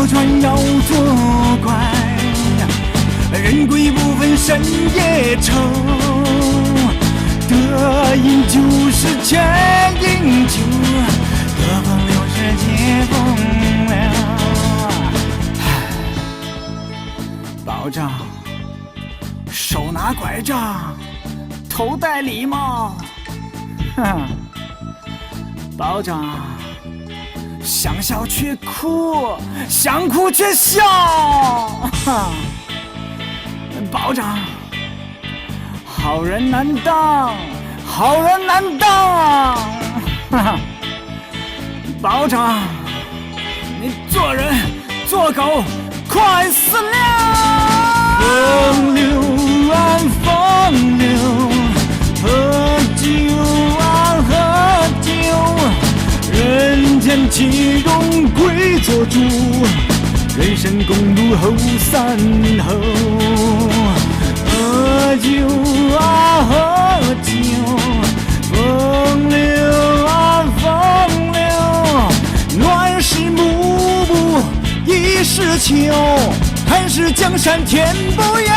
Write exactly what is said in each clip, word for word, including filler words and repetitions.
船要作怪，人鬼不分深夜愁。得饮酒是千饮酒，得风流是借风流。保长，手拿拐杖，头戴礼帽。哼，保长，想笑却哭，想哭却笑。哼，保长，好人难当，好人难当。哈哈。 保长，你做人做狗快死了！风流啊，风流，喝酒啊，喝酒，人间岂容鬼做主，人生公路后山后。喝酒啊，喝酒， 风流啊，风流，乱世幕布已是囚，看是江山天不由。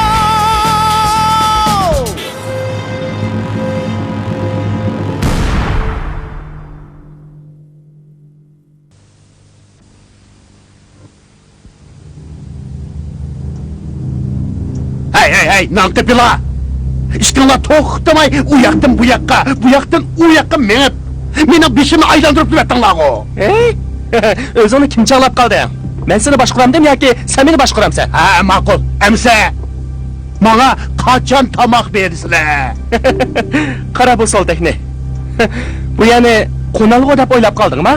ھەي، ھەي، ھەي، نانقېپىلار! ئىككىڭلار توختىماي ئۇ ياقتىن بۇ ياققا، بۇ ياقتىن ئۇ ياققا مېڭىپ، مېنىڭ بېشىمنى ئايلاندۇرۇپ تۇرۇۋەتتىڭلارغۇ! ھەي، ئۆزۈڭنى كىم چاغلاپ قالدى؟ مەن سېنى باشقۇرامدىم ياكى سەن مېنى باشقۇرامسەن؟ ھە، ماقۇل. ئەمىسە، ماڭا قاچان تاماق بېرىسىلەر؟ قارا بۇ سولتەكنى. بۇ يەرنى قونالغۇ دەپ ئويلاپ قالدىڭما؟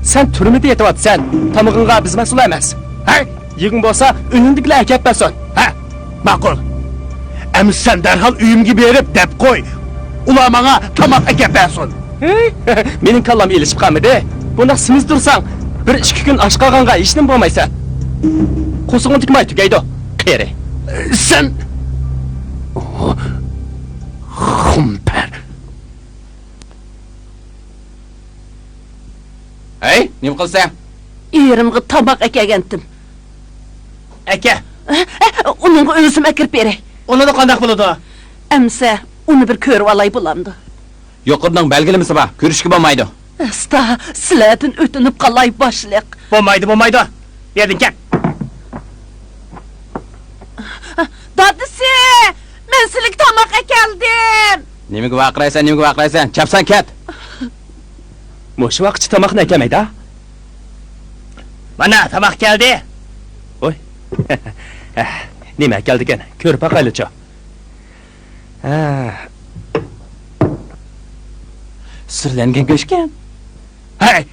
سەن تۈرمىدە يېتىۋاتىسەن، تامىقىڭغا بىز مەسئۇل ئەمەس. ھەي! يېگۈڭ بولسا ئۆيۈڭدىكىلەر ئەكەپ بەرسۇن. ھە، ماقۇل. ئەمىسە سەن دەرھال ئۆيۈمگە بېرىپ دەپ قوي، ئۇلار ماڭا تاماق ئەكەپ بەرسۇن. ھەي، مېنىڭ كاللام ئېلىشىپ قالمىدى. بۇنداق سېمىز تۇرساڭ، بىر ئىككى كۈن ئاچ قالغانغا ھېچنېمە بولمايسەن. قورسىقىڭدىكى ماي تۈگەيدۇ، قېرى. سەن، خۇمپەر. ھەي، نېمە قىلسەن؟ ئېرىمغا تاماق ئەكەلگەنتىم. ئەكە. ئە، ئە، ئۇنىڭغا ئۆزۈم ئەكىرىپ بېرەي. ئۇنىڭدا قانداق بولىدۇ؟ ئەمسە ئۇنى بىر كۆرۈۋالاي بولامدۇ؟ يۇقىرىنىڭ بەلگىلىمىسى بار، كۆرۈشكە بولمايدۇ. ئاستا، سىلەردىن ئۆتۈنۈپ قالاي باشلىق. بولمايدۇ، بولمايدۇ. بۇ يەردىن كەت. دادىسى! مەن سىلىگە تاماق ئەكەلدىم. نېمىگە ۋارقىرايسەن، نېمىگە ۋارقىرايسەن؟ چاپسان كەت! مۇشۇ ۋاقىتچە تاماقنى ئەكەلمەيدۇ. مانا، تاماق كەلدى. ۋوي. نېمە ئەكەلدىكەن؟ كۆرۈپ باقايلىچۇ. ھە. سۈرلەنگەن گۆشكەن. ھەي!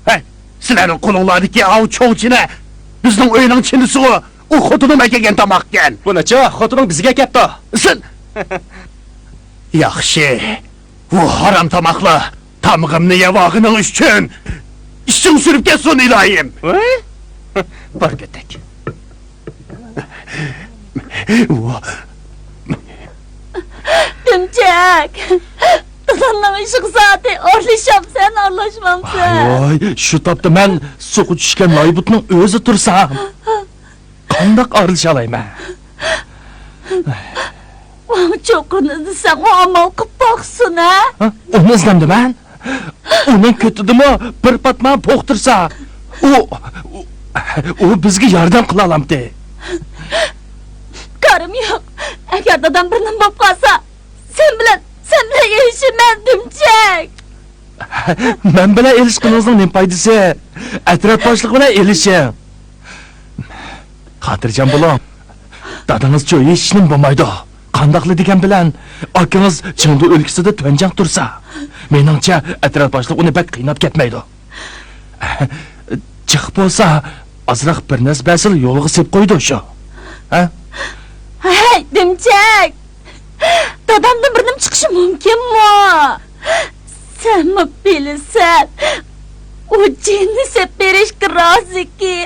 ھەي! سىلەرنىڭ قولۇڭلاردىكى ئاۋۇ چوغ چىنە بىزنىڭ ئۆينىڭ چىنىسىغۇ، ئۇ خوتۇنۇم ئەكەلگەن تاماقكەن. بۇنىچۇ، خوتۇنۇڭ بىزگە ئەكەپتۇ. سىل-، ياخشى. بۇ ھارام تاماقلار تامىقىمنى يەۋالغىنىڭ ئۈچۈن ئىچىڭ سۈرۈپ كەتسۇن، ئىلاھىم! ۋاي! بار گۆدەك. ۋا- دۈمچەك! قىزىڭنىڭ ئىشىغا سادى ئارىلىشامسەن، ئارىلاشمامسەن؟ ۋاي، شۇ تاپتا مەن سۇغا چۈشكەن لايبۇتنىڭ ئۆزى تۇرسام. قانداق ئارىلىشالايمەن؟ ۋاڭ چوقۇرنى ئىزدىسەڭ، ئۇ ئامال قىپ باقسۇن، ھە؟ ھە؟ ئۇنى ئىزدەمدىمەن. ئۇنىڭ كۆتىدىمۇ بىر پاتما پوق تۇرسا، ئۇ، ئۇ، ئۇ بىزگە ياردەم قىلالامتى. كارىم يوق. ئەگەر دادام بىر نېمە بولۇپ قالسا، سەن بىلەن، سەن بىلەن ئېلىشىمەن، دۈمچەك. مەن بىلەن ئېلىشقىنىڭىزنىڭ نېمە پايدىسى؟ ئەترەت باشلىقى بىلەن ئېلىشىڭ. خاتىرجەم بولۇڭ. دادىڭىزچۇ ھېچنېمە بولمايدۇ. قانداقلا دېگەن بىلەن، ئاكىڭىز چېڭدۇ ئۆلكىسىدە تۈەنجاڭ تۇرسا، مېنىڭچە ئەترەت باشلىقى ئۇنى بەك قىيناپ كەتمەيدۇ. جىق بولسا، ئازراق بىر نەرسە بەرسىلا يولىغا سېلىپ قويىدۇ شۇ. ھە؟ ھەي، دۈمچەك! دادامدىن بىر نېمە چىقىشى مۇمكىنمۇ؟ سەنمۇ بىلىسەن، ئۇ جېنىنى سېلىپ بېرىشكە رازىكى.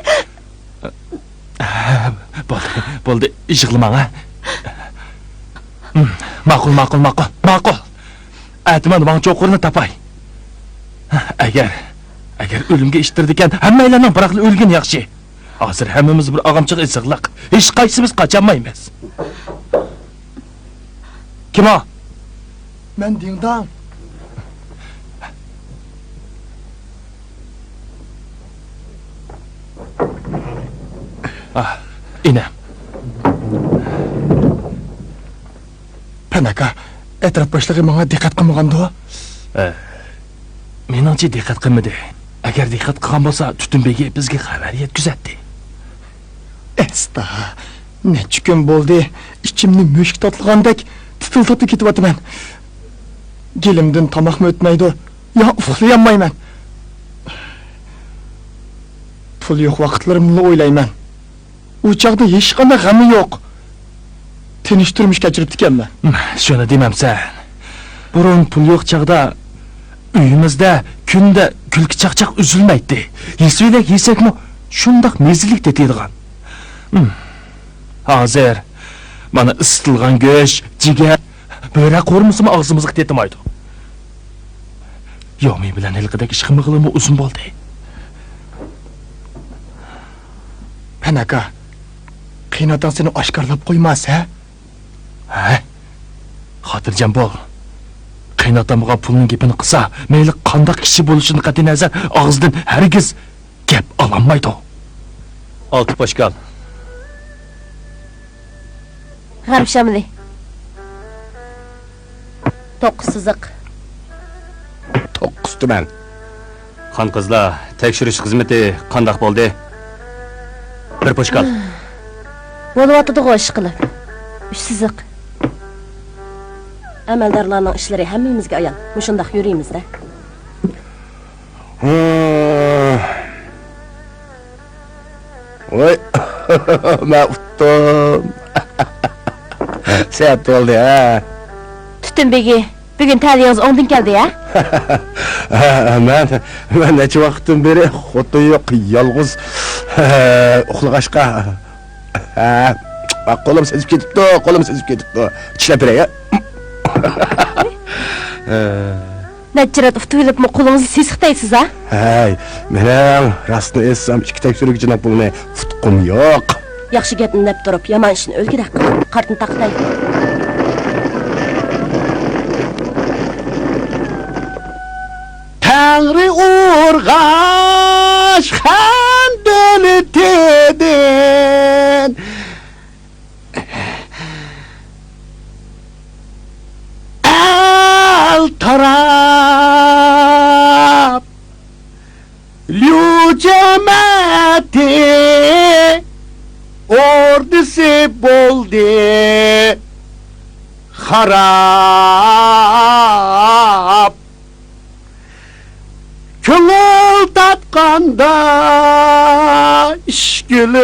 بولدى، بولدى، يىغلىماڭ، ھە. ماقۇل، ماقۇل، ماقۇل، ماقۇل. ئەتە مەن ۋاڭ چوقۇرنى تاپاي. ئەگەر ئەگەر ئۆلۈمگە ئىتتىرىدىكەن، ھەممەيلەننىڭ بىراقلا ئۆلگىنى ياخشى. ھازىر ھەممىمىز بىر ئاغامچىغا ئېسىقلىق. ھېچقايسىمىز قاچالمايمىز. كىم ئۇ؟ مەن دىڭداڭ. ئاھ، ئىنەم. پەن ئاكا، ئەتراپ باشلىقى ماڭا دىققەت قىلمىغاندۇ؟ ئە، مېنىڭچە دىققەت قىلمىدى. ئەگەر دىققەت قىلغان بولسا، تۈتۈن بېگى بىزگە خەۋەر يەتكۈزەتتى. ئەستا، نەچچە كۈن بولدى، ئىچىمنى مۈشۈك تاتلىغاندەك تىتىلداپلا كېتىۋاتىمەن. گېلىمدىن تاماقمۇ ئۆتمەيدۇ، يا ئۇخلىيالمايمەن. پۇل يوق ۋاقىتلىرىمنىلا ئويلايمەن. ئۇ چاغدا ھېچقانداق غەمى يوق، تىنچ تۇرمۇش كەچۈرۈپتىكەنمەن. شۇنى دېمەمسەن. بۇرۇن پۇل يوق چاغدا ئۆيىمىزدە كۈندە كۈلكە چاقچاق ئۈزۈلمەيتتى. يېسىۋېلەك يېسەكمۇ شۇنداق مەززىلىك تېتىيدىغان. ھازىر مانا ئىسسىتىلغان گۆش، جىگەر، بۆرە قورۇمىسىمۇ ئاغزىمىزغا تېتىمايدۇ. يومى بىلەن ھېلىقىدەك ئىش قىلمىغىلىمۇ ئۇزۇن بولدى. پەن ئاكا، قېيىنئاتاڭ سېنى ئاشكارىلاپ قويماس، ھە؟ ھە؟ خاتىرجەم بول. قېيىنئاتام بولغان پۇلنىڭ گېپىنى قىلسا، مەيلى قانداق كىشى بولۇشىدىن قەتئىينەزەر، ئاغزىدىن ھەرگىز گەپ ئالالمايدۇ. ئالتە پوشكال. غەم شامىلى. توققۇز سىزىق. توققۇز تۈمەن. خان قىزلار، تەكشۈرۈش خىزمىتى قانداق بولدى؟ بىر پوشكال. بولۇۋاتىدىغۇ ئىشقىلىپ. ئۈچ سىزىق. ئەمەلدارلارنىڭ ئىشلىرى ھەممىمىزگە ئايان. مۇشۇنداق يۈرىمىز-دە. ۋاي، مەن ئۇتتۇم. سەت بولدى، ھە؟ تۈتۈن بېگى، بۈگۈن تەلىيىڭىز ئوڭدىن كەلدى، ھە؟ مەن، مەن نەچچە ۋاقىتتىن بېرى خوتۇن يوق، يالغۇز ئۇخلىغاچقا. ھە، قولۇم سېزىپ كېتىپتۇ، قولۇم سېزىپ كېتىپتۇ. چىشلەپ بېرەي، ھە؟ نەچچە رەت ئۇتۇۋېلىپمۇ قولىڭىزنى سېسىق دەيسىز-ھە؟ ھەي، مېنىڭ راستىنى ئېيتسام، ئىككى تەكشۈرگۈچىنىڭ پۇلىنى ئۇتقۇم يوق. ياخشى گەپنى دەپ تۇرۇپ، يامان ئىشنى ئۆلگۈدەك قىلىڭ. قارتنى تاقىتاي. تەڭرى ئۇرغاچ خەن دۆلىتىدىن ئەل تاراپ، ليۇ جەمەتى ئوردىسى بولدى خاراب. كۆڭۈل تارتقاندا ئىچكۈلۈك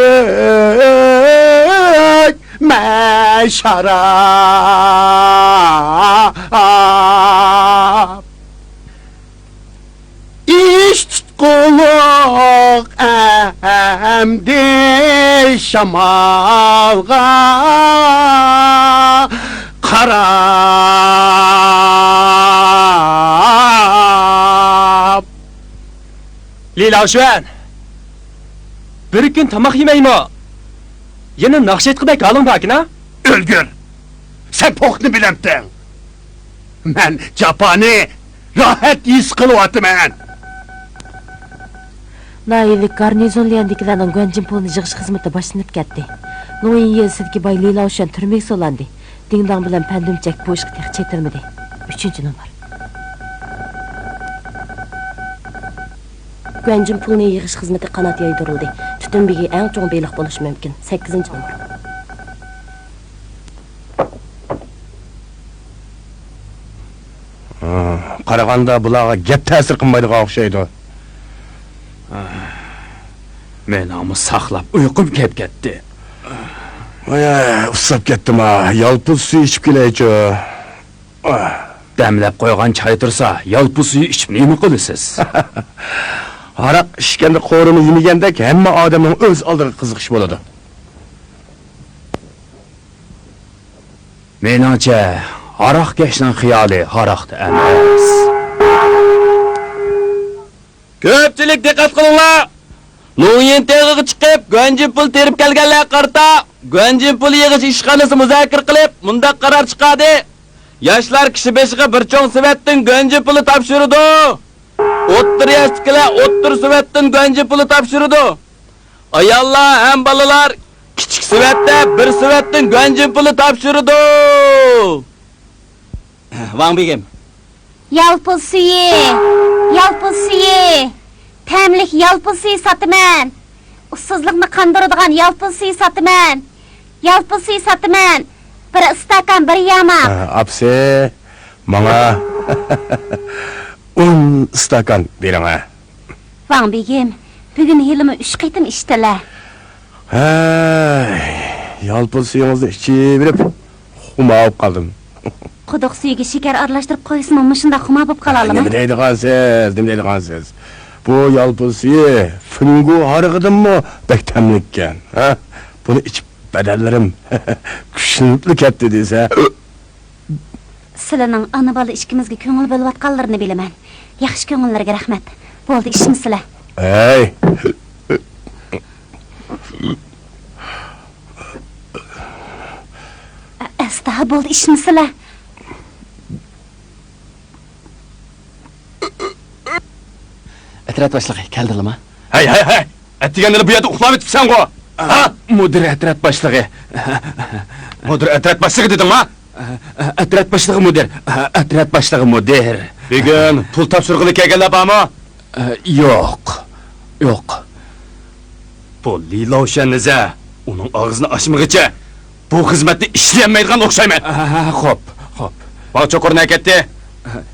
مەن شاراب. ئىش تۇتقۇلۇق ئەمدى شامالغا قاراپ. لى لاۋشۈەن، بىر كۈن تاماق يېمەيمۇ يەنە ناخشا ئېيتقۇدەك ھالىڭ باركىنا؟ ئۆلگۈر! سەن پوقنى بىلەمتىڭ؟ مەن جاپانى راھەت ھېس قىلىۋاتىمەن. ناھىيىلىك گارنىزون ليەندىكىلەرنىڭ گۇەنجىن پۇلىنى يىغىش خىزمىتى باشلىنىپ كەتتى. لۇڭيىن يېزىسىدىكى باي لى لاۋشۈەن تۈرمىگە سولاندى. دىڭداڭ بىلەن پەندۈمچەك بۇ ئىشقا تېخى چېتىلمىدى. ئۈچىنچى نومۇر. گۇەنجىن پۇلىنى يىغىش خىزمىتى قانات يايدۇرۇلدى. تۈتۈن بېگى ئەڭ چوڭ بېلىق بولۇشى مۇمكىن. سەككىزىنچى نومۇر. ھا، قارىغاندا بۇلارغا گەپ تەسىر قىلمايدىغان ئوخشايدۇ. مېنىڭمۇ ساقلاپ ئۇيقۇم كەپ كەتتى. ۋاي، ئۇسساپ كەتتىم ھا. يالپۇز سۈيى ئىچىپ كېلەيچۇ. دەملەپ قويغان چاي تۇرسا، يالپۇز سۈيى ئىچىپ نېمە قىلىسىز؟ ھاراق ئىچكەندە قورۇما يېمىگەندەك ھەممە ئادەمنىڭ ئۆز ئالدىغا قىزىقىشى بولىدۇ. مېنىڭچە، ھاراقكەشنىڭ خىيالى ھاراقتا ئەمەس. كۆپچىلىك دىققەت قىلىڭلار! لۇڭيىن تېغىغا چىقىپ، گۇەنجىن پۇل تېرىپ كەلگەنلەرگە قارىتا، گۇەنجىن پۇل يىغىش ئىشخانىسى مۇزاكىرە قىلىپ، مۇنداق قارار چىقاردى: ياشلار كىشى بېشىغا بىر چوڭ سېۋەتتىن گۇەنجىن پۇلى تاپشۇرىدۇ. ئوتتۇرا ياشتىكىلەر ئوتتۇرا سېۋەتتىن گۇەنجىن پۇلى تاپشۇرىدۇ. ئاياللار ھەم بالىلار كىچىك سېۋەتتە بىر سېۋەتتىن گۇەنجىن پۇلى تاپشۇرىدۇ. ۋاڭ بېگىم. يالپۇز سۈيى، يالپۇز سۈيى، تەملىك يالپۇز سۈيى ساتىمەن. ئۇسسۇزلۇقنى قاندۇرىدىغان يالپۇز سۈيى ساتىمەن. يالپۇز سۈيى ساتىمەن. بىر ئىستاكان، بىر ياماق. ھە، ئاپىسى، ماڭا ئون ئىستاكان بېرىڭە. ۋاڭ بېگىم، بۈگۈن ھېلىمۇ ئۈچ قېتىم ئىچتىلە. ھەي، يالپۇز سۈيىڭىزنى ئىچىۋېرىپ، خۇمار بولۇپ قالدىم. قۇدۇق سۈيىگە شېكەر ئارىلاشتۇرۇپ قويسىمۇ مۇشۇنداق خۇمار بولۇپ قالالىمۇ؟ نېمە دەيدىغانسىز، نېمە دەيدىغانسىز؟ بۇ يالپۇز سۈيى فىڭگۇ ھارىقىدىنمۇ بەك تەملىككەن، ھە؟ بۇنى ئىچىپ بەدەنلىرىم كۈچلىنىپلا كەتتى دېسە. سىلىنىڭ ئانا-بالا ئىككىمىزگە كۆڭۈل بۆلۈۋاتقانلىرىنى بىلىمەن. ياخشى كۆڭۈللىرىگە رەھمەت. بولدى، ئىچمىسىلە. ھەي! ئە-، ئەستا، بولدى، ئىچمىسىلە. ئەترەت باشلىقى كەلدىلىما؟ ھەي، ھەي، ھەي! ئەتىگەندىلا بۇ يەردە ئۇخلاۋېتىپسەنغۇ! ھا؟ مۇدىر ئەترەت باشلىقى. مۇدىر ئەترەت باشلىقى دېدىڭما؟ ئەترەت باشلىقى مۇدىر. ئەترەت باشلىقى مۇدىر. بۈگۈن پۇل تاپشۇرغىلى كەلگەنلەر بارمۇ؟ يوق. يوق. بۇ لى لاۋشۈەن نېزە، ئۇنىڭ ئاغزىنى ئاچمىغىچە بۇ خىزمەتنى ئىشلىيەلمەيدىغان ئوخشايمەن. ھە، ھە، خوپ، خوپ. ۋاڭ چوقۇر نەگە كەتتى؟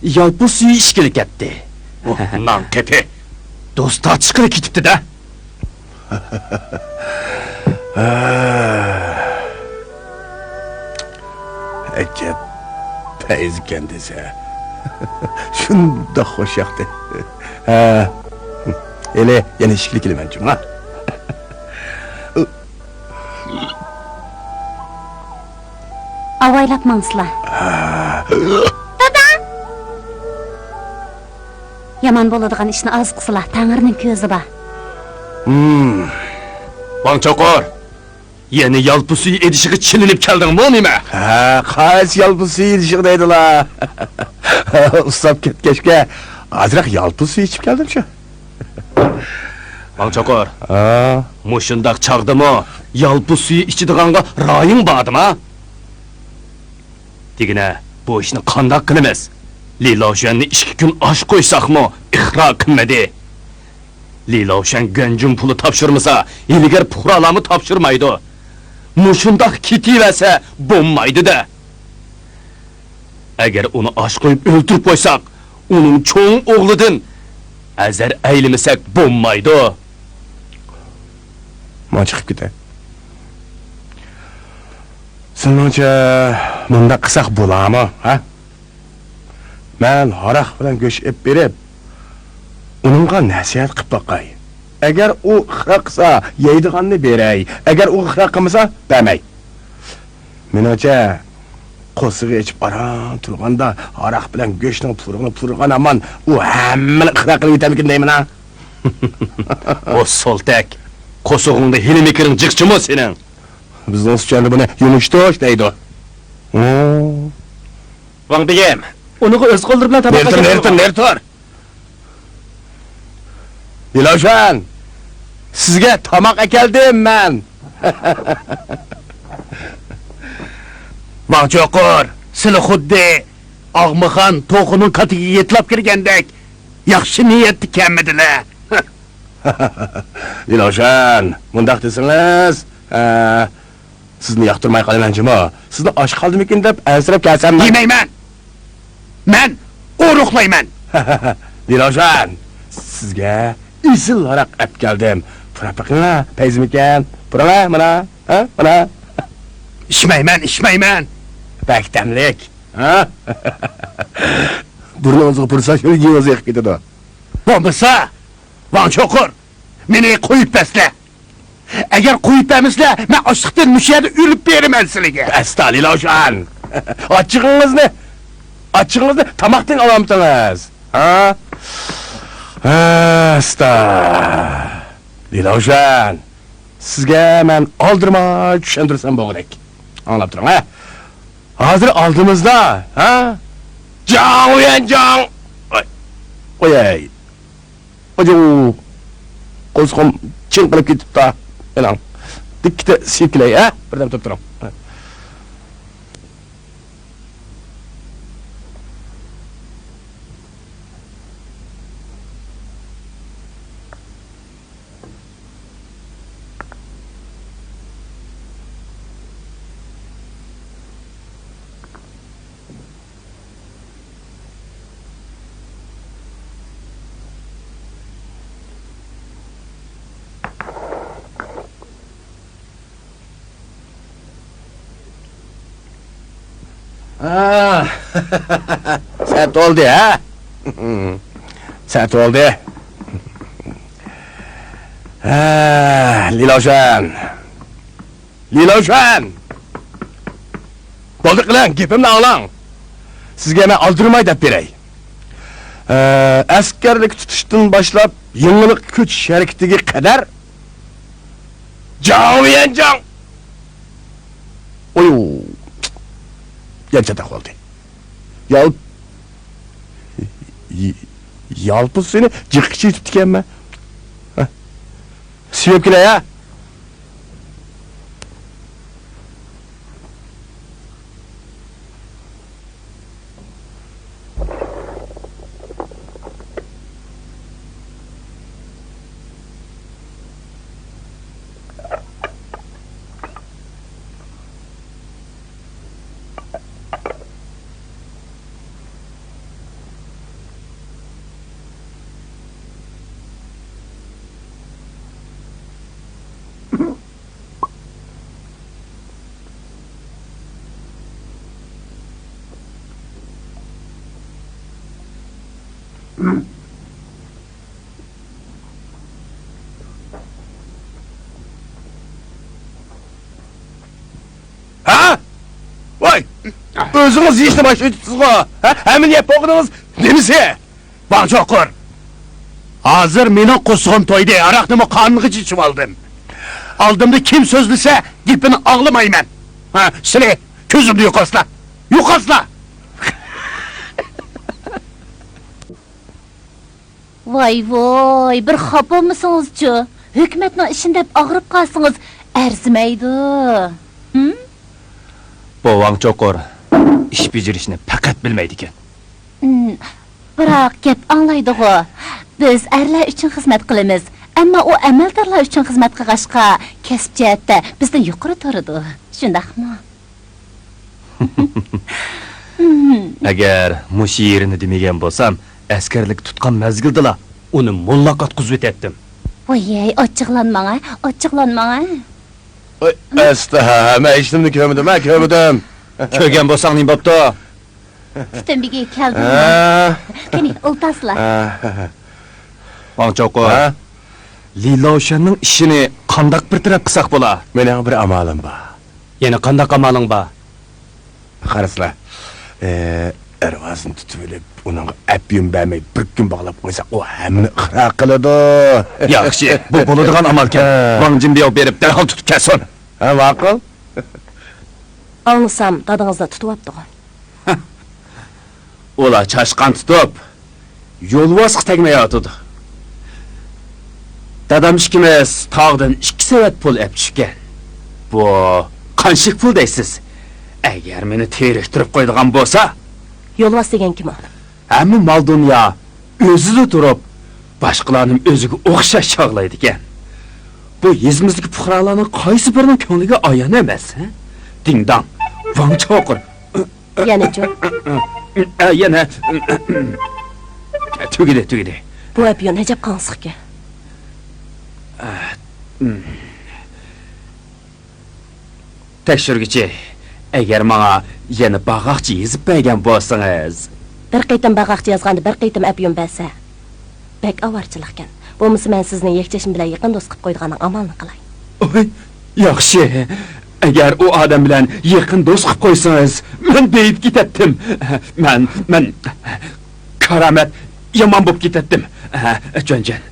يالپۇز سۈيى ئىچكىلى كەتتى. ئۇھ، نان قېپى. دوست تارتىشقىلى كېتىپتۇ-دە. ئەجەب پەيزىكەن دېسە. شۇنداق خۇش ياقتى. ھە. ھېلى يەنە ئىشىكلىك كېلىمەن جۇما. ئاۋايلاپ ماڭسىلا. ھە. دادا! يامان بولىدىغان ئىشنى ئاز قىلسىلا، تەڭرىنىڭ كۆزى بار. ھىم. ۋاڭ چوقۇر! يەنە يالپۇز سۈيى ئېدىشىغا چىلىنىپ كەلدىڭمۇ نېمە؟ ھە، قايسى يالپۇز سۈيى ئېدىشىغا دەيدىلا؟ ئۇسساپ كەتكەچكە، ئازراق يالپۇز سۈيى ئىچىپ كەلدىم شۇ. ۋاڭ چوقۇر. ھا؟ مۇشۇنداق چاغدىمۇ يالپۇز سۈيى ئىچىدىغانغا رايىڭ باردىما؟ دېگىنە، بۇ ئىشنى قانداق قىلىمىز؟ لى لاۋشۈەننى ئىككى كۈن ئاچ قويساقمۇ ئىقرار قىلمىدى. لى لاۋشۈەن گۇەنجۈن پۇلى تاپشۇرمىسا، ھىيلىگەر پۇقرالارمۇ تاپشۇرمايدۇ. مۇشۇنداق كېتىۋەرسە بولمايدۇ-دە. ئەگەر ئۇنى ئاچ قويۇپ ئۆلتۈرۈپ قويساق، ئۇنىڭ چوڭ ئوغلىدىن ئەزەر ئەيلىمىسەك بولمايدۇ. مانا چىقىپ كېتەي. سېنىڭچە مۇنداق قىلساق بولارمۇ، ھە؟ مەن ھاراق بىلەن گۆش ئېلىپ بېرىپ، ئۇنىڭغا نەسىھەت قىلىپ باقاي. ئەگەر ئۇ ئىقرار قىلسا، يەيدىغاننى بېرەي. ئەگەر ئۇ ئىقرار قىلمىسا، بەرمەي. مېنىڭچە، قورسىقى ئېچىپ ئاران تۇرغاندا، ھاراق بىلەن گۆشنىڭ پۇرىقىنى پۇرىغان ھامان ئۇ ھەممىنى ئىقرار قىلىۋېتەرمىكىن دەيمەن ھە. ئۇ سولتەك، قورسىقىڭدا ھېلىمۇ كىرىڭ جىقچىمۇ سېنىڭ؟ بىزنىڭ سۈچۈندە بۇنى يۇمشىتىش دەيدۇ. ھە. ۋاڭ بېگىم، ئۇنىڭغا ئۆز قوللىرى بىلەن تاماق نېرى تۇر، نېرى تۇر، ئەكەلدىمۇ؟ نېرى تۇر! لى لاۋشۈەن، سىزگە تاماق ئەكەلدىم مەن. ۋاڭ چوقۇر، سىلى خۇددى ئاغمىخان توخۇنىڭ كاتىكىگە يېتىلاپ كىرگەندەك ياخشى نىيەتتە كەلمىدىلە. لى لاۋشۈەن، مۇنداق دېسىڭىز، ئە، سىزنى ياقتۇرماي قالىمەن جۇمۇ. سىزنى ئاچ قالدىمىكىن دەپ ئەنسىرەپ كەلسەم مەن. يېمەيمەن. مەن ئورۇقلايمەن. لى لاۋشۈەن، سىزگە ئېسىل ھاراق ئەپ كەلدىم. پۇراپ بېقىڭا، پەيزىمىكەن. پۇراڭا، مانا. ھە، مانا. ئىچمەيمەن، ئىچمەيمەن. بەك تەملىك. ھە؟ بۇرنىڭىزغا پۇرسا شۇ يېڭىزى يېقىپ كېتىدۇ. بولمىسا، ۋاڭ چوقۇر، مېنى قويۇپ بەرسىلە. ئەگەر قويۇپ بەرمىسىلە، مەن ئاچلىقتىن مۇشۇ يەردە ئۆلۈپ بېرىمەن سىلىگە. ئەستا، لى لاۋشۈەن. ئاچچىقىڭىزنى، ئاچچىقىڭىزنى تاماقتىن ئالامتىڭىز؟ ھە؟ ئاستا. لىلاۋشۈەن، سىزگە مەن ئالدىرىماي چۈشەندۈرسەم بولغۇدەك. ئاڭلاپ تۇرۇڭ، ھە؟ ھازىر ئالدىمىزدا، ھە؟ جاڭ ۋيەنجاڭ! ئاي. ئوياي. ئاجۇ. قورسىقىم چىڭقىلىپ كېتىپتۇ. ئېنىڭ. دىككىتە سىيىپ كېلەي، ھە؟ بىردەم تۇرۇپ تۇرۇڭ. ھا. سەت بولدى، ھە؟ سەت بولدى. ھە، لىلاۋشۈەن. لىلاۋشۈەن! بولدى قىلىڭ، گېپىمنى ئاڭلاڭ. سىزگە مەن ئالدىرىماي دەپ بېرەي. ئە، ئەسكەرلىك تۇتۇشتىن باشلاپ يېڭىلىق كۆچۈش ھەرىكىتىگە قەدەر جاڭ ۋيەنجاڭ! ئويۇ! يەنە چاتاق بولدى. يال-، ي-، يالپۇز سېنى جىققىچە يېتىپتىكەنمەن. ھە. سۆيۈپ كېلەي، ھە. ھە؟ ۋاي! ئۆزىڭىز يېيىشنى باشلىۋېتىپسىزغۇ؟ ھە؟ ھەممىنى يەپ بولغىنىڭىز نېمىسى؟ ۋاڭ چوقۇر! ھازىر مېنىڭ قورسىقىم تويدى، ھاراقنىمۇ قانغىچە ئىچىۋالدىم. ئالدىمدا كىم سۆزلىسە، گېپىنى ئاڭلىمايمەن. ھە، سىلى كۆزۈمدىن يوقالسىلا! يوقالسىلا! ۋاي ۋوي، بىر خاپا بولمىسىڭىزچۇ؟ ھۆكۈمەتنىڭ ئىشىنى دەپ ئاغرىپ قالسىڭىز ئەرزىمەيدۇ. ھىم؟ بۇ ۋاڭ چوقۇر ئىش بېجىرىشنى پەقەت بىلمەيدىكەن. ھىم، بىراق گەپ ئاڭلايدىغۇ. بىز ئەرلەر ئۈچۈن خىزمەت قىلىمىز، ئەمما ئۇ ئەمەلدارلار ئۈچۈن خىزمەت قىلغاچقا، كەسىپ جەھەتتە بىزدىن يۇقىرى تۇرىدۇ. شۇنداقمۇ؟ ئەگەر مۇشۇ يېرىنى دېمىگەن بولسام، ئەسكەرلىك تۇتقان مەزگىلدىلا ئۇنى موللاق ئاتقۇزۇۋېتەتتىم. ۋايەي، ئاچچىقلانماڭ ھە، ئاچچىقلانماڭ ھە. ۋاي، ئەستە، ھەممە ئىشنىمنى كۆرمىدىم ھە، كۆرمىدىم. كۆرگەن بولساڭ نېمە بوپتۇ؟ پۈتۈن بېگى كەلدىڭمۇ؟ ھە. قېنى، ئولتۇرسىلا. ھە. ۋاڭ چوقۇر. ھە؟ لى لاۋشەننىڭ ئىشىنى قانداق بىر تەرەپ قىلساق بولا؟ مېنىڭ بىر ئامالىم بار. يەنە قانداق ئامالىڭ بار؟ قارىسىلا. ئە، ئەرۋازىنى تۇتۇۋېلىپ، ئۇنىڭغا ئەپيۈن بەرمەي بىر كۈن باغلاپ قويساق، ئۇ ھەممىنى ئىقرار قىلىدۇ. ياخشى، بۇ بولىدىغان ئامالكەن. ھە. ۋاڭ جىنبياۋ بېرىپ دەرھال تۇتۇپ كەلسۇن. ھە، ماقۇل. ئاڭلىسام، دادىڭىزنى تۇتۇۋاپتىغۇ. ئۇلار چاشقان تۇتۇپ، يولۋاسقا تەگمەيۋاتىدۇ. دادام ئىككىمىز تاغدىن ئىككى سېۋەت پۇل ئەپ چۈشكەن. بۇ قانچىلىك پۇل دەيسىز؟ ئەگەر مېنى تىرىكتۈرۈپ قويىدىغان بولسا. يولۋاس دېگەن كىم ئۇ؟ ھەممە مال-دۇنيا ئۆزىدە تۇرۇپ، باشقىلارنىمۇ ئۆزىگە ئوخشاش چاغلايدىكەن. بۇ يېزىمىزدىكى پۇقرالارنىڭ قايسى بىرىنىڭ كۆڭلىگە ئايان ئەمەس، ھە؟ دىڭداڭ، ۋاڭ چوقۇر. يەنىچۇ؟ ئە، يەنە. تۈگىدى، تۈگىدى. بۇ ئەپيۈن ئەجەب قاڭسىقكەن. تەكشۈرگۈچى، ئەگەر ماڭا يەنە باغاقچە يېزىپ بەرگەن بولسىڭىز. بىر قېتىم باغاقچە يازغاندا بىر قېتىم ئەپيۈن بەرسە، بەك ئاۋارىچىلىقكەن. بولمىسا مەن سىزنى يەكچەشمە بىلەن يېقىن دوست قىلىپ قويىدىغاننىڭ ئامالىنى قىلاي. ئوي، ياخشى. ئەگەر ئۇ ئادەم بىلەن يېقىن دوست قىلىپ قويسىڭىز، مەن بېيىپ كېتەتتىم. مەن، مەن كارامەت يامان بولۇپ كېتەتتىم. ھە، جۈەنجۈەن،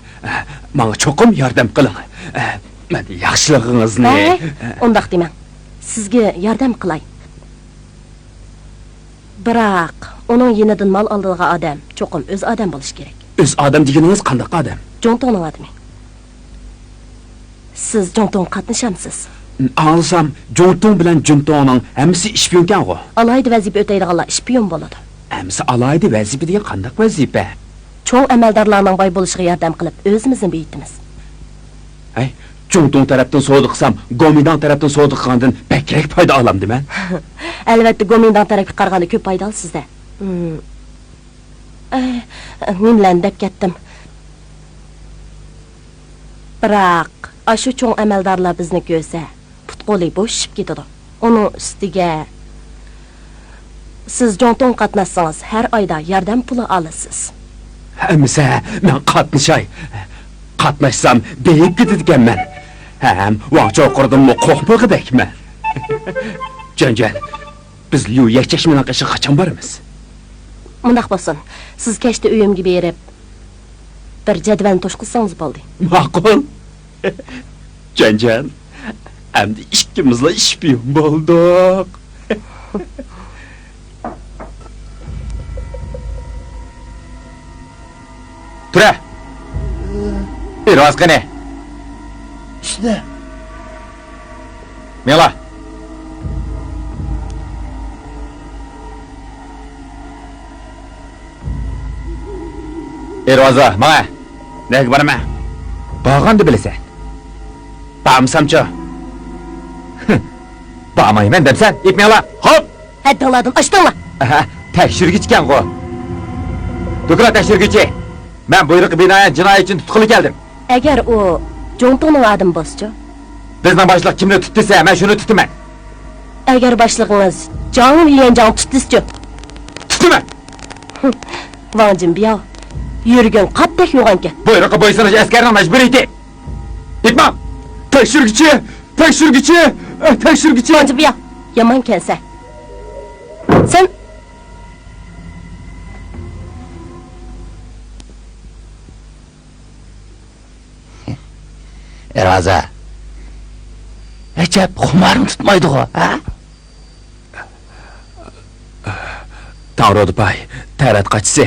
ماڭا چوقۇم ياردەم قىلىڭ. مەن ياخشىلىقىڭىزنى. ھەي، ئۇنداق دېمەڭ. سىزگە ياردەم قىلاي. بىراق، ئۇنىڭ يېنىدىن مال ئالىدىغان ئادەم چوقۇم ئۆز ئادەم بولۇشى كېرەك. ئۆز ئادەم دېگىنىڭىز قانداق ئادەم؟ جۇڭتۇڭنىڭ ئادىمى. سىز جۇڭتۇڭغا قاتنىشامسىز؟ ئاڭلىسام، جۇڭتۇڭ بىلەن جۈنتۇڭنىڭ ھەممىسى ئىشپىيونكەنغۇ؟ ئالاھىدە ۋەزىپە ئۆتەيدىغانلار ئىشپىيون بولىدۇ. ھەممىسى ئالاھىدە ۋەزىپە دېگەن قانداق ۋەزىپە؟ چوڭ ئەمەلدارلارنىڭ باي بولۇشىغا ياردەم قىلىپ، ئۆزىمىزنى بېيىتىمىز. ھەي، جۇڭتۇڭ تەرەپتىن سودا قىلسام، گومىنداڭ تەرەپتىن سودا قىلغاندىن بەكرەك پايدا ئالامدىمەن؟ ئەلۋەتتە، گومىنداڭ تەرەپكە قارىغاندا كۆپ پايدا ئالىسىز-دە. ھىم. ئەي، نېمىلەرنى دەپ كەتتىم. بىراق، ئاشۇ چوڭ ئەمەلدارلار بىزنى كۆرسە، پۇت-قولى بوشىشىپ كېتىدۇ. ئۇنىڭ ئۈستىگە، سىز جۇڭتۇڭغا قاتناشسىڭىز، ھەر ئايدا ياردەم پۇلى ئالىسىز. ئەمىسە، مەن قاتنىشاي. قاتناشسام، بېيىپ كېتىدىكەنمەن. ھەم ۋاڭ چوقۇردىنمۇ قورقمىغۇدەكمەن. جۈەنجۈەن، بىز ليۇ يەكچەشمىنىڭ قېشىغا قاچان بارىمىز؟ مۇنداق بولسۇن، سىز كەچتە ئۆيۈمگە بېرىپ، بىر جەدۋەلنى توشقۇزسىڭىز بولدى. ماقۇل. جۈەنجۈەن، ئەمدى ئىككىمىزلا ئىشپىيون بولدۇق. تۇرە! ئېرۋاز قېنى؟ ئىشتە. مېڭە! ئېرۋازا، ماڭە! نەگە بارىمەن؟ بارغاندا بىلىسەن. بارمىسامچۇ؟ بارمايمەن دەمسەن، ئېيتماڭلار. خوپ! ھەددىڭلاردىن ئاشتىڭلار! ئەھە، تەكشۈرگۈچىكەنغۇ. دوكلات تەكشۈرگۈچى. مەن بۇيرۇققا بىنائەن جىنايەتچىنى تۇتقىلى كەلدىم. ئەگەر ئۇ جۇڭتۇڭنىڭ ئادىمى بولسىچۇ؟ بىزنىڭ باشلىق كىمنى تۇت دېسە، مەن شۇنى تۇتىمەن. ئەگەر باشلىقىڭىز جاڭ ليۈەنجاڭ تۇت دېسىچۇ؟ تۇتىمەن. ۋاڭ جىنبياۋ، يۈرگەن قاتتەك يوغانكەن. بۇيرۇققا بويسۇنۇش ئەسكەرنىڭ مەجبۇرىيىتى. ئېيتماڭ! تەكشۈرگۈچى! تەكشۈرگۈچى! تەكشۈرگۈچى! ۋاڭ جىنبياۋ، يامانكەنسەن. سەن ئېرۋازا، ئەجەب خۇمارىڭ تۇتمايدىغۇ، ھە؟ تاڭرۇدا پاي، تەرەت قاچىسى.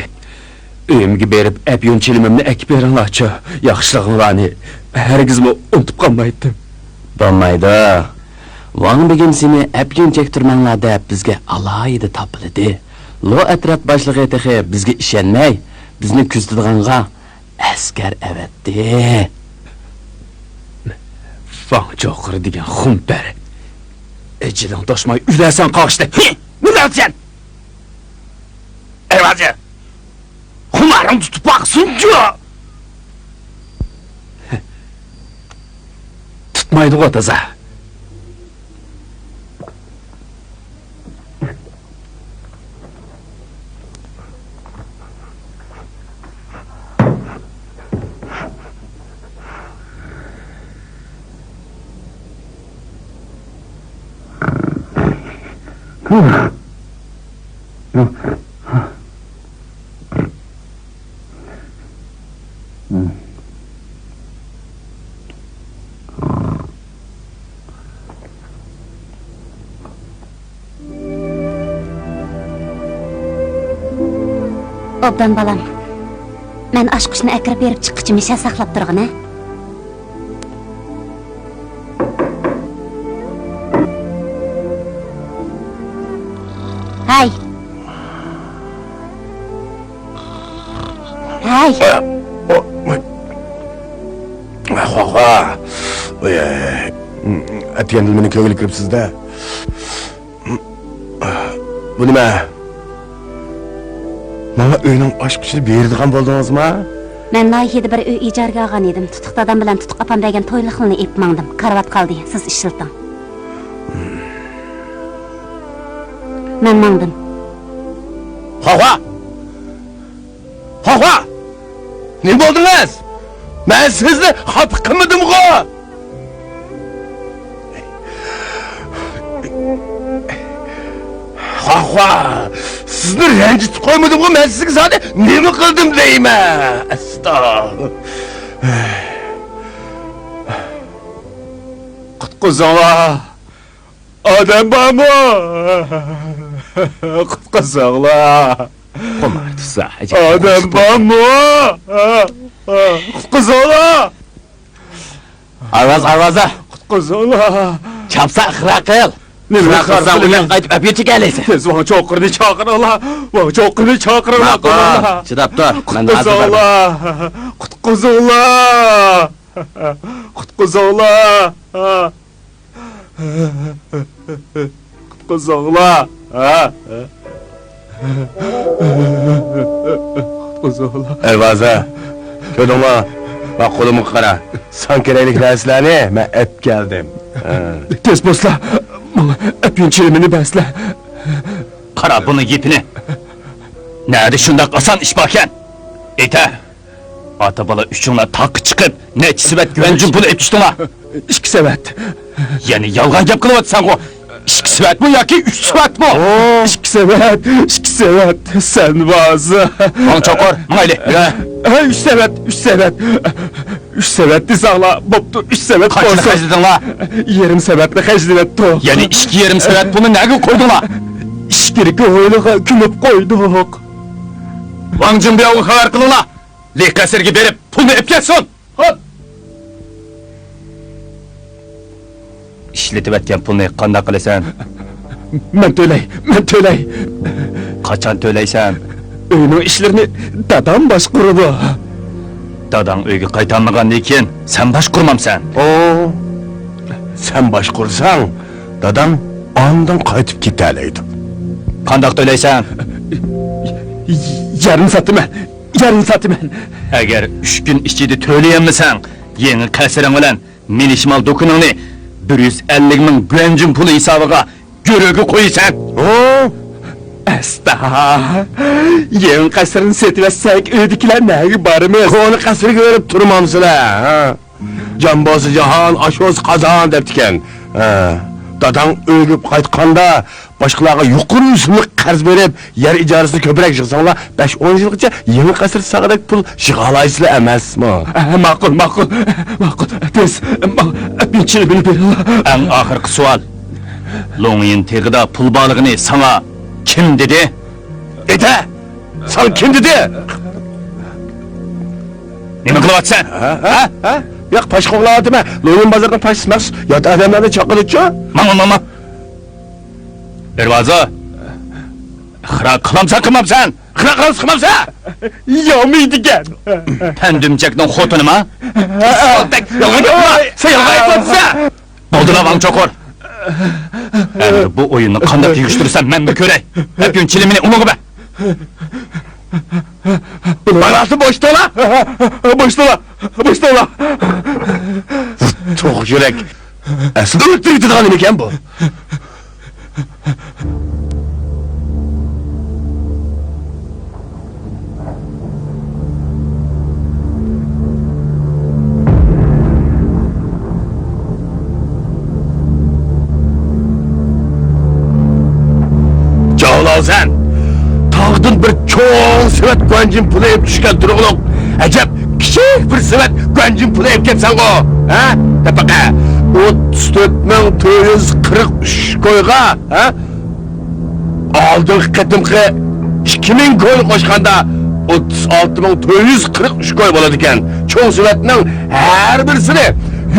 ئۆيۈمگە بېرىپ، ئەپيۈن چىلىمىمنى ئەكىپ بېرىڭلارچۇ. ياخشىلىقىڭلارنى ھەرگىزمۇ ئۇنتۇپ قالمايتتىم. بولمايدۇ. ۋاڭ بېگىم سېنى ئەپيۈن چەكتۈرمەڭلار دەپ بىزگە ئالاھىدە تاپىلىدى. لو ئەترەت باشلىقى تېخى بىزگە ئىشەنمەي، بىزنى كۆزىتىدىغانغا ئەسكەر ئەۋەتتى. ۋاڭ چوقۇر دېگەن خۇمپەر. ئەجىلىڭ توشماي ئۆلەرسەن قاغىشتە. ھى! نېمە دەۋاتىسەن؟ ئەۋازى! خۇمارىڭ تۇتۇپ باقسۇنچۇ! تۇتمايدىغۇ تازا. ئوبدان بالام، مەن ئاچقۇچنى ئەكىرىپ بېرىپ چىققىچە مىشە ساقلاپ تۇرغىنە. ھەي! ھەي! خوخا! ئەتىگەندىلا مېنىڭ كۆڭۈلگە كىرىپسىز-دە. بۇ نېمە؟ ماڭا ئۆينىڭ ئاچقۇچىنى بېرىدىغان بولدىڭىزما؟ مەن ناھىيىدە بىر ئۆي ئىجارىگە ئالغان ئىدىم. تۇتۇق دادام بىلەن تۇتۇق ئاپام بەرگەن توي لىخلىنى ئېلىپ ماڭدىم. كارىۋات قالدى، سىز ئىشلىتىڭ. مەن ماڭدىم. خوخا! خوخا! نېمە بولدىڭىز؟ مەن سىزنى خاپا قىلمىدىمغۇ؟ خوخا! سىزنى رەنجىتىپ قويمىدىمغۇ؟ مەن سىزگە زادى نېمە قىلدىم دەيمەن؟ ئەستا. قۇتقۇزۇڭلار! ئادەم بارمۇ؟ قۇتقۇزۇڭلار! ئادەم بارمۇ؟ قۇتقۇزۇڭلار! ئايۋاز، ئايۋازا! قۇتقۇزۇڭلار! چاپسان ئىقرار قىل! نېمە ئىقرار قىلسام، ئۇ يەرگە قايتىپ ئەپكە چېكەلەيسەن. تېز ۋاڭ چوقۇرنى چاقىرىڭلار! ۋاڭ چوقۇرنى چاقىرىڭلار! ماقۇل، چىداپ تۇر. مەن ھازىر بارىمەن. قۇتقۇزۇڭلار! قۇتقۇزۇڭلار! قۇتقۇزۇڭلار! قۇتقۇزۇڭلار! ھە؟ قۇتقۇزۇڭلار! ئەيۋازە، كۆردۈڭلار؟ ما قولۇمغا قارا. ساڭا كېرەكلىك نەرسىلەرنى مەن ئەپ كەلدىم. ھە. تېز بولسىلا، ماڭا ئەپيۈن چىلىمىنى بەرسىلە. قارا بۇنىڭ گېپىنى. نەدە شۇنداق ئاسان ئىش باركەن؟ ئېيتە! ئاتا-بالا ئۈچۈڭلار تاغقا چىقىپ، نەچچە سېۋەت گۇەنجۈن پۇلى ئېلىپ چۈشتۈڭلار؟ ئىككى سېۋەت. يەنە يالغان گەپ قىلىۋاتىسەنغۇ؟ ئىككى سېۋەتمۇ ياكى ئۈچ سېۋەتمۇ؟ ئىككى سېۋەت، ئىككى سېۋەت، سەن بارسا. ماڭ چوقۇر، ماڭايلى. ھە، ئۈچ سېۋەت، ئۈچ سېۋەت. ئۈچ سېۋەت دېسەڭلار، بوپتۇ، ئۈچ سېۋەت بولسۇن. قانچىنى خەجلىدىڭلار؟ يېرىم سېۋەتنى خەجلىۋەتتۇق. يەنە ئىككى يېرىم سېۋەت پۇلنى نەگە قويدۇڭلار؟ ئىچكىرىكى ھويلىغا كۆمۈپ قويدۇق. ۋاڭ جۇڭبياۋغا خەۋەر قىلىڭلار. لى قەسىرگە بېرىپ، پۇلنى ئېلىپ كەلسۇن! خوپ! ئىشلىتىۋەتكەن پۇلنى قانداق قىلىسەن؟ مەن تۆلەي، مەن تۆلەي! قاچان تۆلەيسەن؟ ئۆينىڭ ئىشلىرىنى دادام باشقۇرىدۇ. داداڭ ئۆيگە قايتالمىغاندىن كېيىن، سەن باشقۇرمامسەن؟ ئو، سەن باشقۇرساڭ، دادام ئاندىن قايتىپ كېتەلەيدۇ. قانداق تۆلەيسەن؟ يەرنى ساتىمەن. يەرنى ساتىمەن. ئەگەر ئۈچ كۈن ئىچىدە تۆلىيەلمىسەڭ، يېڭى قەسرىڭ بىلەن مىنى شىمال دۇكىنىڭنى بىر يۈز ئەللىك مىڭ گۇەنجىن پۇلى ھېسابىغا گۆرۈگە قويىسەن. ھو؟ ئەستا. يېڭى قەسرىنى سېتىۋەتسەك، ئۆيدىكىلەر نەگە بارىمىز؟ كونا قەسىرگە بېرىپ تۇرمامسىلەر، ھە؟ جان بولسا جاھان، ئاش بولسا قازان دەپتىكەن. ھە، داداڭ ئۆلۈپ قايتقاندا، باشقىلارغا يۇقىرى ئۆسۈملۈك قەرز بېرىپ، يەر ئىجارىسىنى كۆپرەك يىغساڭلار، بەش-ئون يىلغىچە يېڭى قەسىر سالغۇدەك پۇل يىغالايسىلەر ئەمەسمۇ؟ ھە، ماقۇل، ماقۇل، ماقۇل. تېز، ماقۇل. ئەپيۈن چىلىمىنى بېرىڭلار. ئەڭ ئاخىرقى سوئال. لوڭيىن تېغىدا پۇل بارلىقىنى ساڭا كىم دېدى؟ ئېيتە! ساڭا كىم دېدى؟ نېمە قىلىۋاتىسەن؟ ھە؟ ھە؟ ھە؟ ياق، پاش قوغلاۋاتىمەن. لويۇن بازىرىنىڭ پاشىسى مەخسۇس يات ئادەملەرنى چاقىرىدۇچۇ. ماڭ، ماڭ، ماڭ. دەرۋازا. ئىقرار قىلامسەن، قىلمامسەن؟ ئىقرار قىلامسەن، قىلمامسەن؟ يامىيدىكەن. پەندۈمچەكنىڭ خوتۇنىما؟ سالتەك، يالغان گەپ قىلما. سەن يالغان ئېيتىۋاتىسەن. بولدىلا، ۋاڭ چوقۇر. ئەمدى بۇ ئويۇننى قانداق يىغىشتۇرىسەن، مەنمۇ كۆرەي. ئەپيۈن چىلىمىنى ئۇنىڭغا بەر. بالاسى بوشتۇلا! بوشتۇلا! بوشتۇلا! توق يۈرەك. ئەسلىدە ئۆلتۈرۈپ كېتىدىغان نېمىكەن بۇ؟ جاۋلاۋسەن! تاغدىن بىر چوڭ سېۋەت گۇەنجىن پۇلى ئېلىپ چۈشكەن تۇرۇقلۇق. ئەجەب كىچىك بىر سېۋەت گۇەنجىن پۇلى ئېلىپ كەپسەنغۇ، ھە؟ دەپەقە ئوتتۇز تۆت مىڭ تۆت يۈز قىرىق ئۈچ كويغا، ھە؟ ئالدىنقى قېتىمقى ئىككى مىڭ كوينى قوشقاندا، ئوتتۇز ئالتە مىڭ تۆت يۈز قىرىق ئۈچ كوي بولىدىكەن. چوڭ سېۋەتنىڭ ھەر بىرسىنى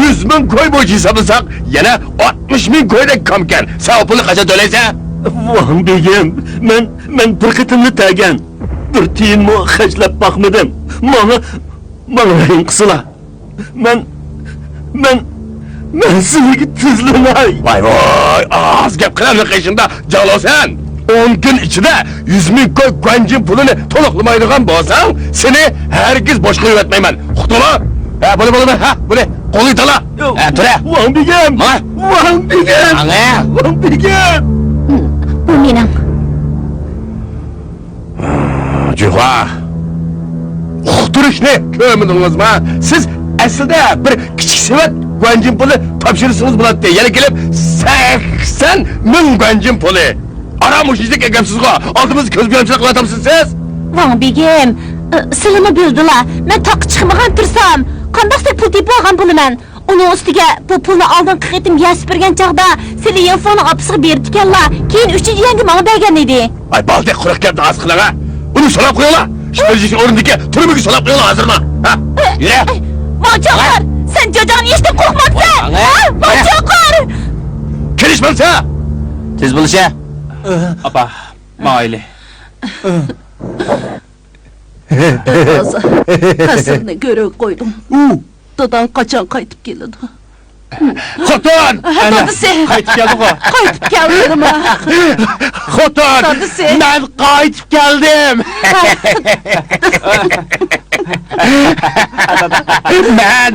يۈز مىڭ كوي بويىچە ھېسابلىساق، يەنە ئاتمىش مىڭ كويدەك كامكەن. سەن ئۇ پۇلنى قاچان تۆلەيسەن؟ ۋاڭ بېگىم، مەن، مەن بىر قېتىملا تەگەن. بىر تىيىنمۇ خەجلەپ باقمىدىم. ماڭا، ماڭا رەھىم قىلسىلا. مەن، مەن، مەن سىلىگە تىزلىناي. ۋاي، ۋاي، ئاز گەپ قىلە، قېشىمدا جاۋلاۋسەن. ئون كۈن ئىچىدە يۈز مىڭ كوي گۇەنجىن پۇلىنى تولۇقلىمايدىغان بولساڭ، سېنى ھەرگىز بوش قويۇۋەتمەيمەن. ئۇقتۇڭمۇ؟ ھە، بولدى، بولدى، ھە، بولدى. قولنى تالا. ھە، تۇرە. ۋاڭ بېگىم. ماڭا. ۋاڭ بېگىم. ماڭا. ۋاڭ بېگىم. بۇ مېنىڭ. جۇخۇا، ئۇقتۇرۇشنى كۆرمىدىڭىزما؟ سىز ئەسلىدە بىر كىچىك سېۋەت گۇەنجىن پۇلى تاپشۇرسىڭىز بولاتتى. يەنە كېلىپ سەكسەن مىڭ گۇەنجىن پۇلى. ئاران مۇشۇ يېرىدىكى گەپسىزغۇ، ئالدىمىزدا كۆز بىلەن چىراغ قىلىۋاتامسىز سىز؟ ۋاڭ بېگىم، ئى، سىلىمۇ بىلدىلا، مەن تاغقا چىقمىغان تۇرسام، قانداقسەك پۇل تېپىۋالغان بولىمەن؟ ئۇنىڭ ئۈستىگە بۇ پۇلنى ئالدىنقى قېتىم يەسە بەرگەن چاغدا سىلى يىڭفېڭنىڭ ئاپىسىغا بېرىپتىكەنلا، كېيىن ئۈچىنچى يەڭگە ماڭا بەرگەن ئىدى. ئاي، بالدەك قۇرۇق گەپنى ئاز قىلىڭ ھە! ئۇنى سوراپ قويۇڭلار! ئىش بېجىرىش ئورنىدىكى تۈرمىگە سولاپ قويۇڭلار ھازىرلا! ھە؟ يۈرە! ۋاڭ چوقۇر، سەن جاجاڭنى يېيىشتىن قورقمامسەن؟ ھە؟ ۋاڭ چوقۇر! كېلىشمەمسە! تېز بولۇشە! ئاپا، ماڭايلى. دادا، قەسىرنى گۆرۈگە قويدۇڭ. داداڭ قاچان قايتىپ كېلىدۇ؟ خوتۇن! ھە، دادىسى! قايتىپ كەلدىغۇ؟ قايتىپ كەلدىمۇ؟ خوتۇن! دادىسى! مەن قايتىپ كەلدىم! مەن،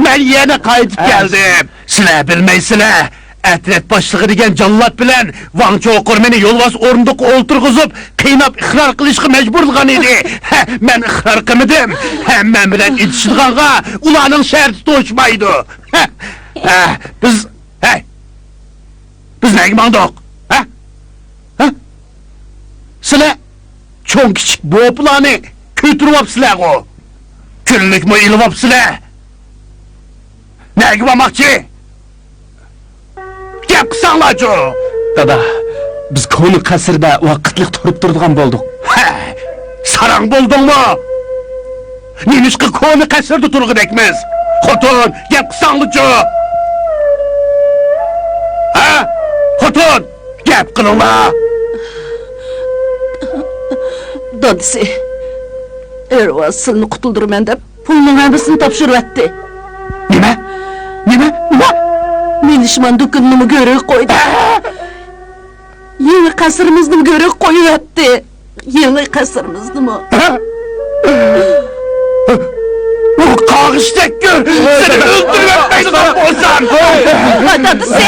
مەن يەنە قايتىپ كەلدىم! سىلەر بىلمەيسىلەر! ئەترەت باشلىقى دېگەن جاللات بىلەن ۋاڭ چوقۇر مېنى يولۋاس ئورۇندۇققا ئولتۇرغۇزۇپ، قىيناپ ئىقرار قىلىشقا مەجبۇرلىغان ئىدى. ھە، مەن ئىقرار قىلمىدىم. ھە، مەن بىلەن ئېتىشىدىغانغا ئۇلارنىڭ شەرتى توشمايدۇ. ھە، ھە، بىز، ھەي، بىز نەگە ماڭدۇق؟ ھە؟ ھە؟ سىلەر چوڭ كىچىك بوپىلارنى كۆتۈرۈۋاپسىلەرغۇ. كۈنلۈكمۇ ئېلىۋاپسىلەر. نەگە بارماقچى؟ گەپ قىلساڭلارچۇ! دادا، بىز كونا قەسىردە ۋاقىتلىق تۇرۇپ تۇرىدىغان بولدۇق. ھە، ساراڭ بولدۇڭمۇ؟ نېمىشقا كونا قەسىردە تۇرغۇدەكمىز؟ خوتۇن، گەپ قىلساڭلىچۇ! ھە؟ خوتۇن، گەپ قىلىڭلار! دادىسى، ئەرۋاز سىلنى قۇتۇلدۇرىمەن دەپ، پۇلنىڭ ھەممىسىنى تاپشۇرۇۋەتتى. نېمە؟ نېمە؟ نېمە؟ مېلىشمان دۇكىنىنىمۇ گۆرۈگە قويدى. يېڭى قەسرىمىزنىمۇ گۆرۈگە قويۇۋەتتى. يېڭى قەسرىمىزنىمۇ. ئۇ قاغىشتەك گۆر! سېنى ئۆلتۈرۈۋەتمەيدىغان بولسام! دادىسى!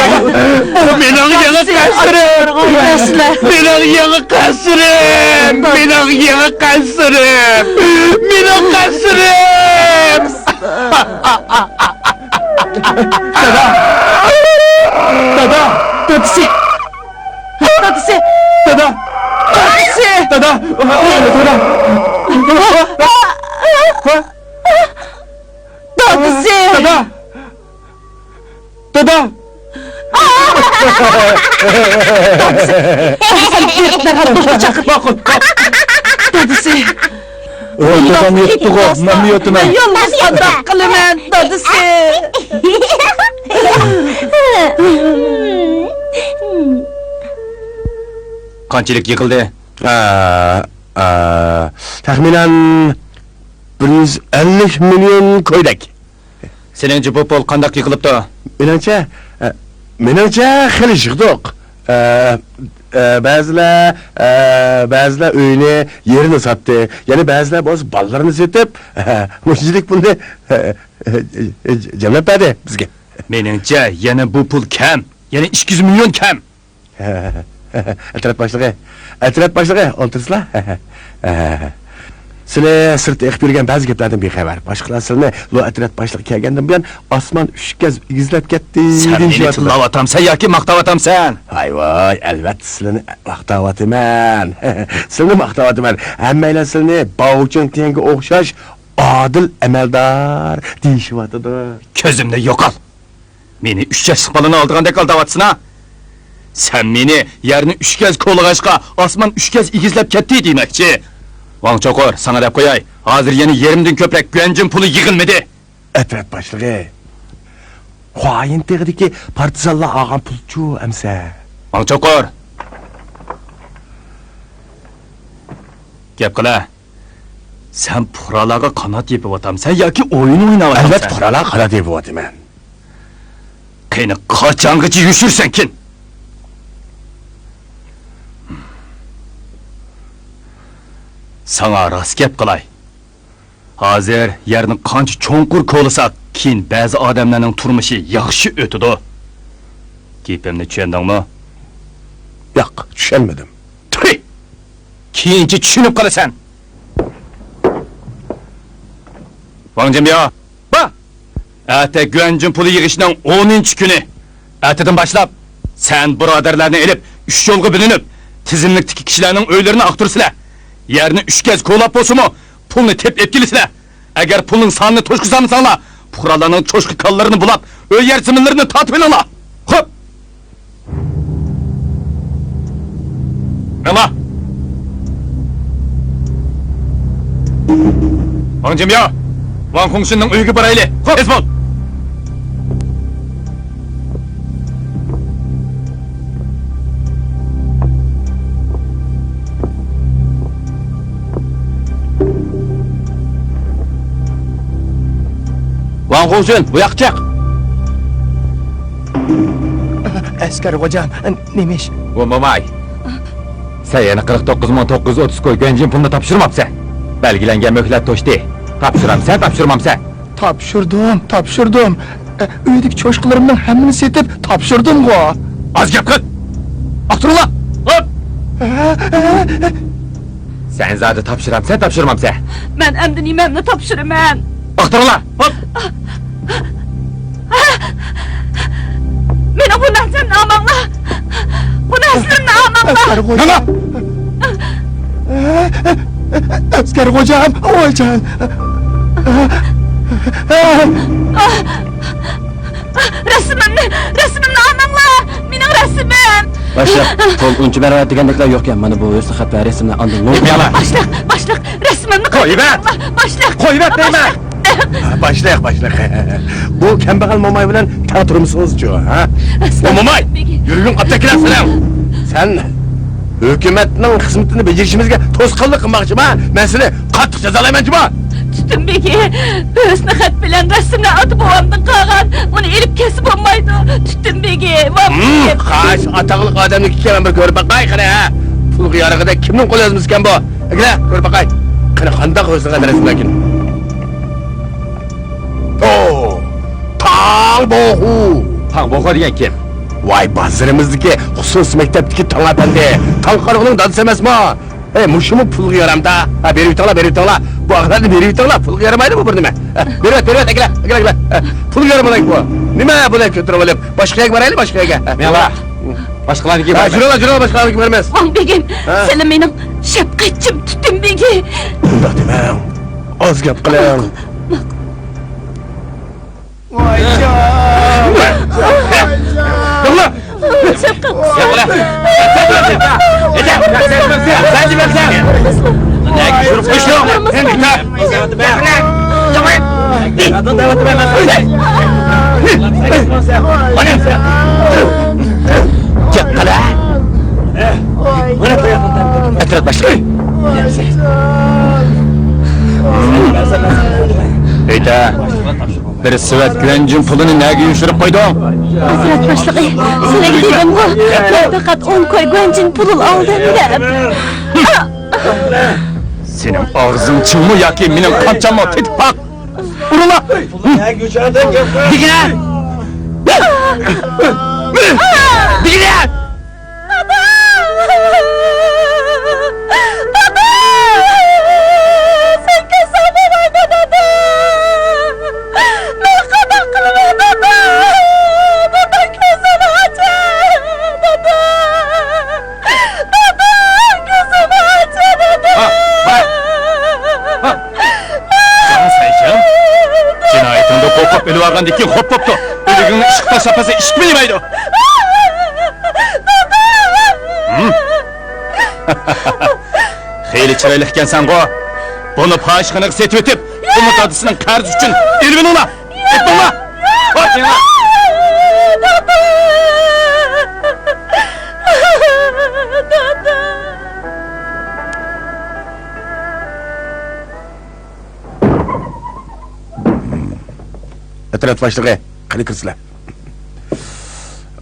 بۇ مېنىڭ يېڭى قەسرىم! مېنىڭ يېڭى قەسرىم! مېنىڭ يېڭى قەسرىم! مېنىڭ قەسرىم! دادا! دادا! دادىسى! دادىسى! دادا! دادىسى! دادا! دادا! دادىسى! دادا! دادا! دادىسى! دادىسى! دەرھال دوختۇر چاقىر! ماقۇل! دادىسى! دادام ياتتىغۇ، مەنمۇ ياتىمەن. يالغۇز قانداق قىلىمەن، دادىسى؟ قانچىلىك يىقىلدى؟ ئا، ئا، تەخمىنەن بىر يۈز ئەللىك مىليون كويدەك. سېنىڭچە بۇ پۇل قانداق يىغىلىپتۇ؟ مېنىڭچە، ئە، مېنىڭچە خېلى يىغدۇق. ئە، ئە، بەزىلەر، ئە، بەزىلەر ئۆينى، يېرىنى ساتتى. يەنە بەزىلەر بولسا بالىلىرىنى سېتىپ، ئە، مۇشۇنچىلىك پۇلنى، ئە، ئە، ئە، جەملەپ بەردى بىزگە. مېنىڭچە يەنە بۇ پۇل كەم. يەنە ئىككى يۈز مىليون كەم. ئەترەت باشلىقى، ئەترەت باشلىقى، ئولتۇرسىلا. سىلى سىرتتا ئېقىپ يۈرگەن بەزى گەپلەردىن بىخەۋەر. باشقىلار سىلىنى لو ئەترەت باشلىقى كەلگەندىن بۇيان ئاسمان ئۈچ گەز ئېگىزلەپ كەتتى، سەن مېنى دېيىشىۋاتىدۇ. تىللاۋاتامسەن ياكى ماختاۋاتامسەن؟ ھاي ۋاي، ئەلۋەتتە سىلىنى ماختاۋاتىمەن. سىلىنى ماختاۋاتىمەن. ھەممەيلەن سىلىنى باۋچىڭ تيەنگە ئوخشاش ئادىل ئەمەلدار دېيىشىۋاتىدۇ. كۆزۈمدىن يوقال! مېنى ئۈچ ياشلىق بالىنى ئالدىغاندەك ئالداۋاتىسىنا؟ سەن مېنى يەرنى ئۈچ گەز كولىغاچقا، ئاسمان ئۈچ گەز ئېگىزلەپ كەتتى دېمەكچى. ۋاڭ چوقۇر، ساڭا دەپ قوياي، ھازىر يەنە يېرىمدىن كۆپرەك گۇەنجىن پۇلى يىغىلمىدى. ئەترەت باشلىقى، خۇايىن تېغىدىكى پارتىزانلار ئالغان پۇلچۇ ئەمسە؟ ۋاڭ چوقۇر! گەپ قىلە. سەن پۇقرالارغا قانات يېپىۋاتامسەن ياكى ئويۇن ئويناۋاتامسەن؟ ئەلۋەتتە، پۇقرالارغا قانات يېپىۋاتىمەن. قېنى، قاچانغىچە يوشۇرسەنكىن؟ ساڭا راست گەپ قىلاي. ھازىر يەرنى قانچە چوڭقۇر كولىساق، كېيىن بەزى ئادەملەرنىڭ تۇرمۇشى ياخشى ئۆتىدۇ. گېپىمنى چۈشەندىڭمۇ؟ ياق، چۈشەنمىدىم. تۈي! كېيىنچە چۈشىنىپ قالىسەن. ۋاڭ جىميا، با! ئەتە گۇەنجىن پۇلى يىغىشنىڭ ئونىنچى كۈنى. ئەتىدىن باشلاپ سەن بۇرادەرلەرنى ئېلىپ، ئۈچ يولغا بۆلۈنۈپ، تىزىملىكتىكى كىشىلەرنىڭ ئۆيلىرىنى ئاختۇرىسىلەر. يەرنى ئۈچ گەز كولاپ بولسىمۇ، پۇلنى تېپىپ ئېلىپ كېلىسىلەر. ئەگەر پۇلنىڭ سانىنى توشقا سالمىساڭلار، پۇقرالارنىڭ چوشقا كاللىرىنى بۇلاپ، ئۆي يەر زېمىنلىرىنى تارتىۋېلىڭلار. خوپ! مېڭىڭلار! ۋاڭ جىمياۋ، ۋاڭ خۇڭشىننىڭ ئۆيىگە بارايلى. خوپ! تېز بول! ۋاڭ خۇڭشىن، بۇ ياققا چىق! ئەسكەر غوجام، نېمە ئىش؟ ۋۇ موماي، سەن يەنە قىرىق توققۇز مىڭ توققۇز يۈز ئوتتۇز كوي گۇەنجىن پۇلنى تاپشۇرماپسەن. بەلگىلەنگەن مۆھلەت توشتى. تاپشۇرامسەن، تاپشۇرمامسەن؟ تاپشۇردۇم، تاپشۇردۇم. ئە، ئۆيدىكى چوشقىلىرىمنىڭ ھەممىنى سېتىپ تاپشۇردۇمغۇ. ئاز گەپ قىل! ئاختۇرۇڭلار! ھوپ! ئە، ئە، ئە. سەن زادى تاپشۇرامسەن، تاپشۇرمامسەن؟ مەن ئەمدى نېمەمنى تاپشۇرىمەن؟ ئاختۇرۇڭلار! ھوپ! مېنىڭ بۇ نەرسەمنى ئالماڭلار! بۇ نەرسىلىرىمنى ئالماڭلار! ئەسكەر غوجام! ماڭا! ئەسكەر غوجام! ۋايجان! رەسىمىمنى، رەسىمىمنى ئالماڭلار! مېنىڭ رەسىمىم! باشلىق، پۇل ئۇنچە بەرمە دېگەندەكلا يوقكەن، مانا بۇ ھۆسنى خەت ۋە رەسىمنى ئاندىن لوڭ. باشلىق، باشلىق، رەسىمىمنى قايتۇرۇڭلار! باشلىق! قويۇۋەت دەيمەن! باشلىق! باشلىق، باشلىق. بۇ كەمبەغەل موماي بىلەن تەڭ تۇرمىسىڭىزچۇ، ھە؟ ئەسلا. ئۇ موماي، يۈرىكىڭ ئاپتەككىلەر سېنىڭ! سەن ھۆكۈمەتنىڭ خىزمىتىنى بېجىرىشىمىزگە توسقانلىق قىلماقچىما؟ مەن سېنى قاتتىق جازالايمەن جۇما! تۈتۈن بېگى، ھۆسنى خەت بىلەن رەسىملەر ئاتا بوۋامدىن قالغان، ئۇنى ئېلىپ كەتسە بولمايدۇ. تۈتۈن بېگى، ۋاڭ بېگى. قاش ئاتاقلىق ئادەمنىڭكىكەن، مەن بىر كۆرۈپ باقاي قېنى، ھە؟ پۇلغا يارىغۇدەك كىمنىڭ قول يازمىسىكەن بۇ؟ ئەگلە، كۆرۈپ باقاي. قېنى، قانداق ھۆسنى خەت رەسىملەركىن؟ ئو! تاڭ بوخۇ! تاڭ بوخۇ دېگەن كىم؟ ۋاي، بازىرىمىزدىكى خۇسۇسىي مەكتەپتىكى تاڭ ئەپەندى. تاڭ قارىغۇنىڭ دادىسى ئەمەسمۇ؟ ئەي، مۇشۇمۇ پۇلغا يارامدا؟ ھە، بېرىۋېتىڭلار، بېرىۋېتىڭلار. بۇ ئاغلارنى بېرىۋېتىڭلار، پۇلغا يارىمايدۇ بۇ بىر نېمە. ھە، بېرىۋەت، بېرىۋەت، ئەكىلە، ئەكىلە، ئەكىلە. ھە، پۇلغا يارىمايدۇ بۇ. نېمە بۇنى كۆتۈرۈۋېلىپ، باشقا يەرگە بارايلى، باشقا يەرگە. ھە، مېڭىڭلار. باشقىلارنىڭكىگە بارىمىز. جۈرۈڭلار، جۈرۈڭلار، باشقىلارنىڭكىگە بارىمىز. ۋاڭ بېگىم، ھە؟ سىلى مېنىڭ شەپقەتچىم، تۈتۈن بېگى. ئۇنداق دېمەڭ. ئاز گەپ قىلىڭ. ۋايجان! ۋايجان! ئەترەت باشلىقى. ئېيتە. بىر سېۋەت گۈەنجىن پۇلىنى نەگە يوشۇرۇپ قويدۇڭ؟ ئەترەت باشلىقى، سىلەرگە دېدىمغۇ، پەقەت ئون كوي گۈەنجىن پۇلىنى ئالدىم دەپ. سېنىڭ ئاغزىڭ چىڭمۇ ياكى مېنىڭ قامچاممۇ؟ تېتىپ باق! ئۇرۇڭلار! دېگىنە! دېگىنە! دادا! دادا! سەن كەلسەڭ بولمايدۇ، دادا! مەن قانداق قىلىمەن، دادا؟ دادا، كۆزۈڭنى ئاچ، دادا! دادا، كۆزۈڭنى ئاچ، دادا! ھا، ھا، ھا. سەن سەيشىڭ؟ جىنايىتىڭدىن قورقۇپ ئۆلۈۋالغاندىن كېيىن خوپ بوپتۇ. ئۆلۈكۈڭنى ئىشقا تاشلاپ قالسا ئىشقمۇ يېمەيدۇ. خېلى چىرايلىق ئىكەنسەنغۇ. بۇنى پاھىشخانىغا سېتىۋېتىپ، بۇمۇ دادىسىنىڭ قەرزى ئۈچۈن ئېلىۋېلىڭلار. ئېتىڭلار. ئەترەت باشلىقى، قېنى كىرسىلە.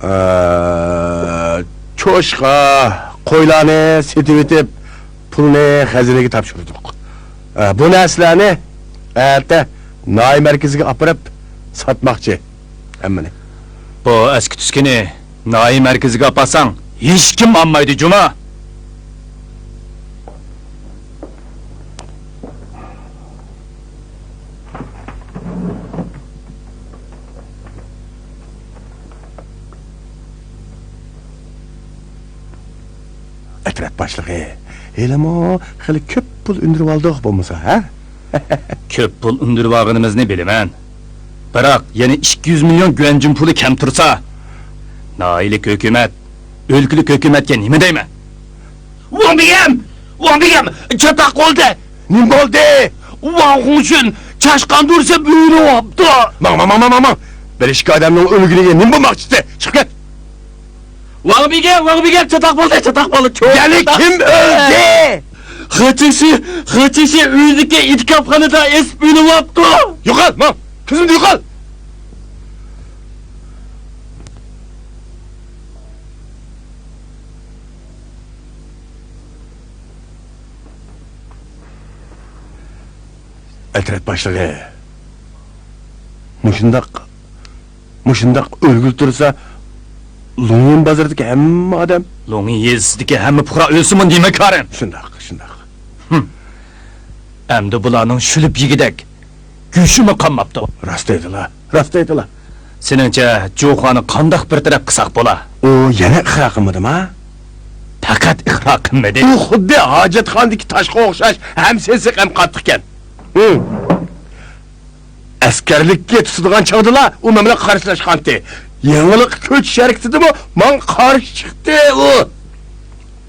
ئە، چوشقا، قويلارنى سېتىۋېتىپ، پۇلنى خەزىنىگە تاپشۇردۇق. ئە، بۇ نەرسىلەرنى ئەتە ناھىيە مەركىزىگە ئاپىرىپ ساتماقچى ھەممىنى. بۇ ئەسكى تۈسكىنى ناھىيە مەركىزىگە ئاپارساڭ، ھېچكىم ئالمايدۇ جۇما. باشلىقى، ھېلىمۇ خېلى كۆپ پۇل ئۈندۈرۈۋالدۇق بولمىسا، ھە؟ كۆپ پۇل ئۈندۈرۈۋالغىنىمىزنى بىلىمەن. بىراق، يەنە ئىككى يۈز مىليون گۈەنجۈن پۇلى كەم تۇرسا، ناھىيىلىك ھۆكۈمەت، ئۆلكىلىك ھۆكۈمەتكە نېمە دەيمەن؟ ۋاڭ بىگەم! ۋاڭ بىگەم! چاتاق بولدى! نېمە بولدى؟ ۋاڭ خۇڭشۈن چاشقان دۇرسى بۆلۈۋاپتۇ! ماڭ، ماڭ، ماڭ، ماڭ، ماڭ! بىر ئىككى ئادەمنىڭ ئۆلگىنىگە نېمە بولماقچىسى؟ چىقىپ كەت! ۋاڭ بىگەم، ۋاڭ بىگەم، چاتاق بولدى، چاتاق بولدى، چوڭ يەنى چاتاق. كىم ئۆلدى؟ خېچىشى، خېچىشى ئۆيىدىكى ئېتىكاپخانىدا ئېسىپ ئۆلۈۋاپتۇ. يوقال، ماڭ، كۆزۈمدىن يوقال. ئەترەت باشلىقى، مۇشۇنداق مۇشۇنداق ئۆلگىلى تۇرسا، لۇڭيىن بازىرىدىكى ھەممە ئادەم، لۇڭيىن يېزىسىدىكى ھەممە پۇقرا ئۆلسىمۇ نېمە كارىم؟ شۇنداق، شۇنداق. ھىم. ئەمدى بۇلارنىڭ شۈلۈپ يېگۈدەك گۆشىمۇ قالماپتۇ. راست دەيدىلا، راست دەيدىلا. سېنىڭچە، جۇخۇانى قانداق بىر تەرەپ قىلساق بولا؟ ئۇ يەنە ئىقرار قىلمىدىما؟ پەقەت ئىقرار قىلمىدى. ئۇ خۇددى ھاجەتخانىدىكى تاشقا ئوخشاش، ھەم سېسىق، ھەم قاتتىقكەن. ھىم. ئەسكەرلىككە تۇتىدىغان چاغدىلا ئۇ مەن بىلەن قارشىلاشقانتى. يېڭىلىققا كۆچۈش ھەرىكىتىدىمۇ ماڭا قارشى چىقتى ئۇ.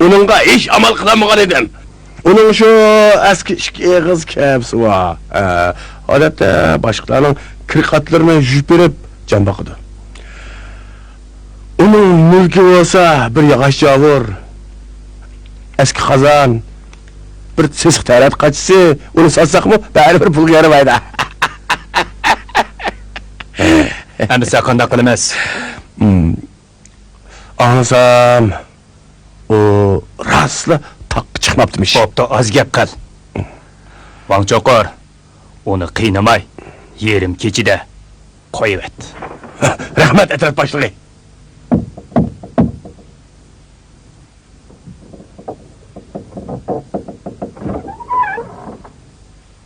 ئۇنىڭغا ھېچ ئامال قىلالمىغان ئىدىم. ئۇنىڭ شۇ ئەسكى ئىككى ئېغىز كەپىسى بار. ھە، ئادەتتە باشقىلارنىڭ كىر-قاتلىرىنى يۇيۇپ بېرىپ جان باقىدۇ. ئۇنىڭ مۈلكى بولسا بىر ياغاچ جاۋۇر، ئەسكى قازان، بىر سېسىق تەرەت قاچىسى، ئۇنى ساتساقمۇ بەرىبىر پۇلغا يارىمايدۇ. ئەمدى سەن قانداق قىلىمىز؟ ھىم. ئاڭلىسام، ئۇ راستلا تاغقا چىقماپتىمىش. بوپتۇ، ئاز گەپ قىل. ۋاڭ چوقۇر، ئۇنى قىينىماي، يېرىم كېچىدە قويۇۋەت. رەھمەت، ئەترەت باشلىقى.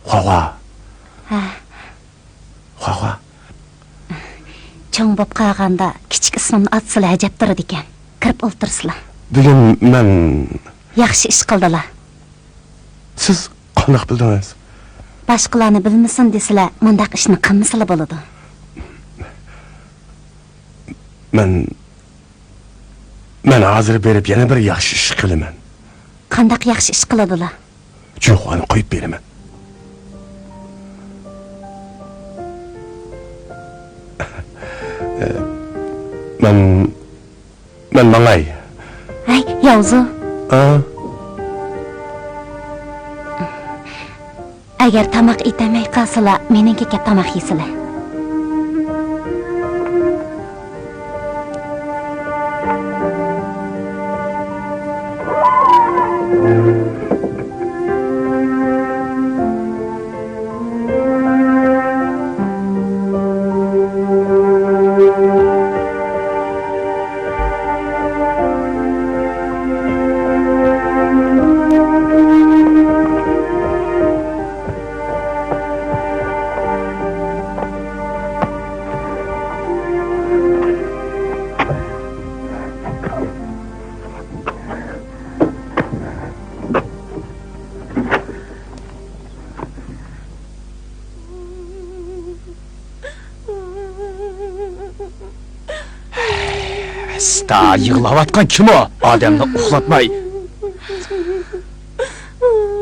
خۇاخۇا. ھە. خۇاخۇا. چوڭ بوپ قالغاندا كىچىك ئىسمىمنى ئاتىسىلا ئەجەب تۇرىدىكەن. كىرىپ ئولتۇرسىلا. بۈگۈن مەن ياخشى ئىش قىلدىلا. سىز قانداق بىلدىڭىز؟ باشقىلارنى بىلمىسۇن دېسىلە، مۇنداق ئىشنى قىلمىسىلا بولىدۇ. مەن، مەن ھازىر بېرىپ يەنە بىر ياخشى ئىش قىلىمەن. قانداق ياخشى ئىش قىلىدىلا؟ جۇخۇانى قويۇپ بېرىمەن. مەن، مەن ماڭاي. ھەي، ياۋزۇ. ئا؟ ئەگەر تاماق ئېتەلمەي قالسىلا، مېنىڭكىگە كەپ تاماق يېسىلە. ئاستا، يىغلاۋاتقان كىم ئۇ؟ ئادەمنى ئۇخلاتماي.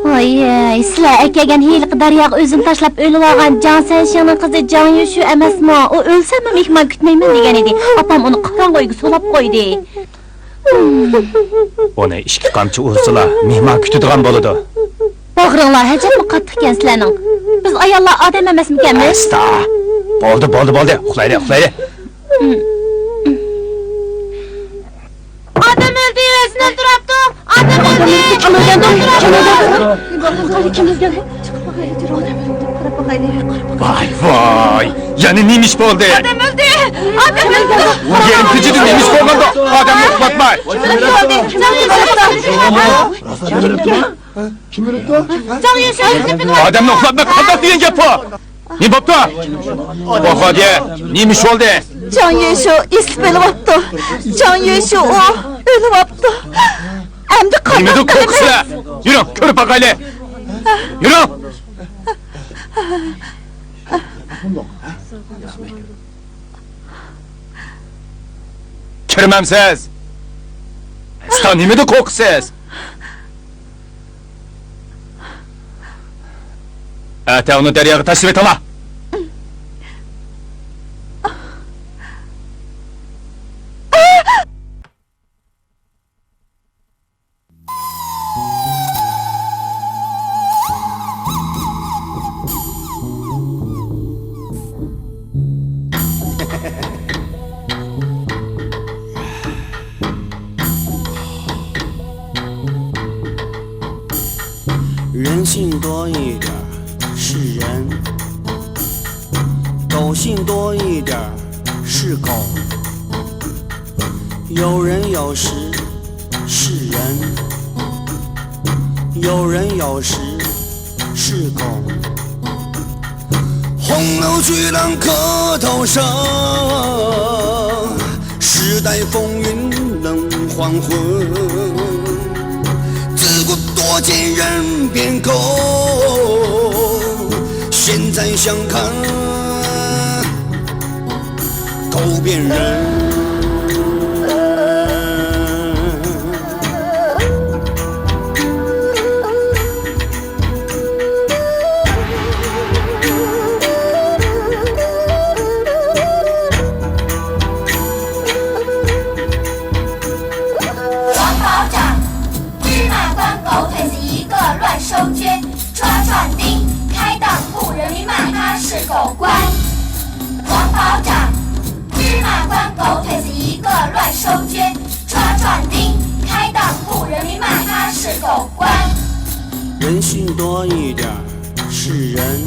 ۋاي، سىلەر ئەكەلگەن ھېلىقى دەرياغا ئۆزىنى تاشلاپ ئۆلۈۋالغان جاڭ سەنشىڭنىڭ قىزى جاڭ يۈشۈ ئەمەسمۇ؟ ئۇ ئۆلسەممۇ مېھمان كۈتمەيمەن دېگەن ئىدى. ئاپام ئۇنى قاراڭغۇ ئۆيگە سولاپ قويدى. ئۇنى ئىككى قامچا ئۇرسىلا، مېھمان كۈتىدىغان بولىدۇ. باغرىڭلار ھەجەپمۇ قاتتىقكەن سىلەرنىڭ. بىز ئاياللار ئادەم ئەمەسمىكەنمىز؟ ئاستا. بولدى، بولدى، بولدى. ئۇخلايلى، ئۇخلايلى. ئادەم ئۆلدى، ئۆزىنى ئۆلتۈرۈپتۇ. ئادەم ئۆلدى. كىم ئۆلگەندۇ؟ كىم ئۆلگەندۇ؟ كىم ئۆلگەندۇ؟ ۋاي، ۋاي، يەنە نېمە ئىش بولدى؟ ئادەم ئۆلدى! ئادەم ئۆلدى! بۇ يېرىم كېچىدە نېمە ئىش بولغاندۇ؟ ئادەمنى ئۇخلاتماي! كىم ئۆلدى؟ جاڭ يۈشۈ ئۆلدى! جاڭ يۈشۈ ئۆلدى! ئادەمنى ئۇخلاتماي قانداق دېگەن گەپ بۇ؟ نېمە بوپتۇ؟ ۋاخادىيە، نېمە ئىش بولدى؟ جاڭ يۈشۈ ئېسىپ ئۆلۈۋاپتۇ. جاڭ يۈشۈ ئۇ ئۆلۈۋاپتۇ. ئەمدى قانداق قىلىمىز؟ نېمىدىن قورقىسىلەر؟ يۈرۈڭ، كۆرۈپ باقايلى. يۈرۈڭ. كىرمەمسىز؟ ئەستا نېمىدىن قورقىسىز؟ ئەتە ئۇنى دەرياغا تاشلىۋېتىڭلار. 人性多一点儿是人，狗性多一点儿是狗。有人有时是人，有人有时是狗。 洪流巨浪刻头上，时代风云冷黄昏。自古多见人变狗，现在想看狗变人。 王保长，芝麻官狗腿子一个乱收捐，抓壮丁，开档雇人民骂他是狗官。王保长，芝麻官狗腿子一个乱收捐，抓壮丁，开档雇人民骂他是狗官。人性多一点儿是人，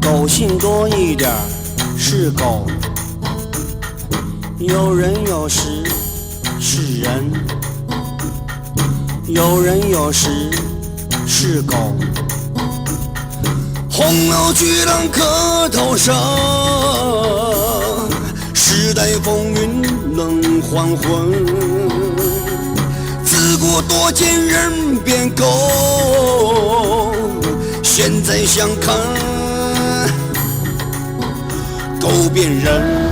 狗性多一点儿是狗。 有人有时是人，有人有时是狗。洪流巨浪刻头上，时代风云冷黄昏。自古多见人变狗，现在想看 狗变人。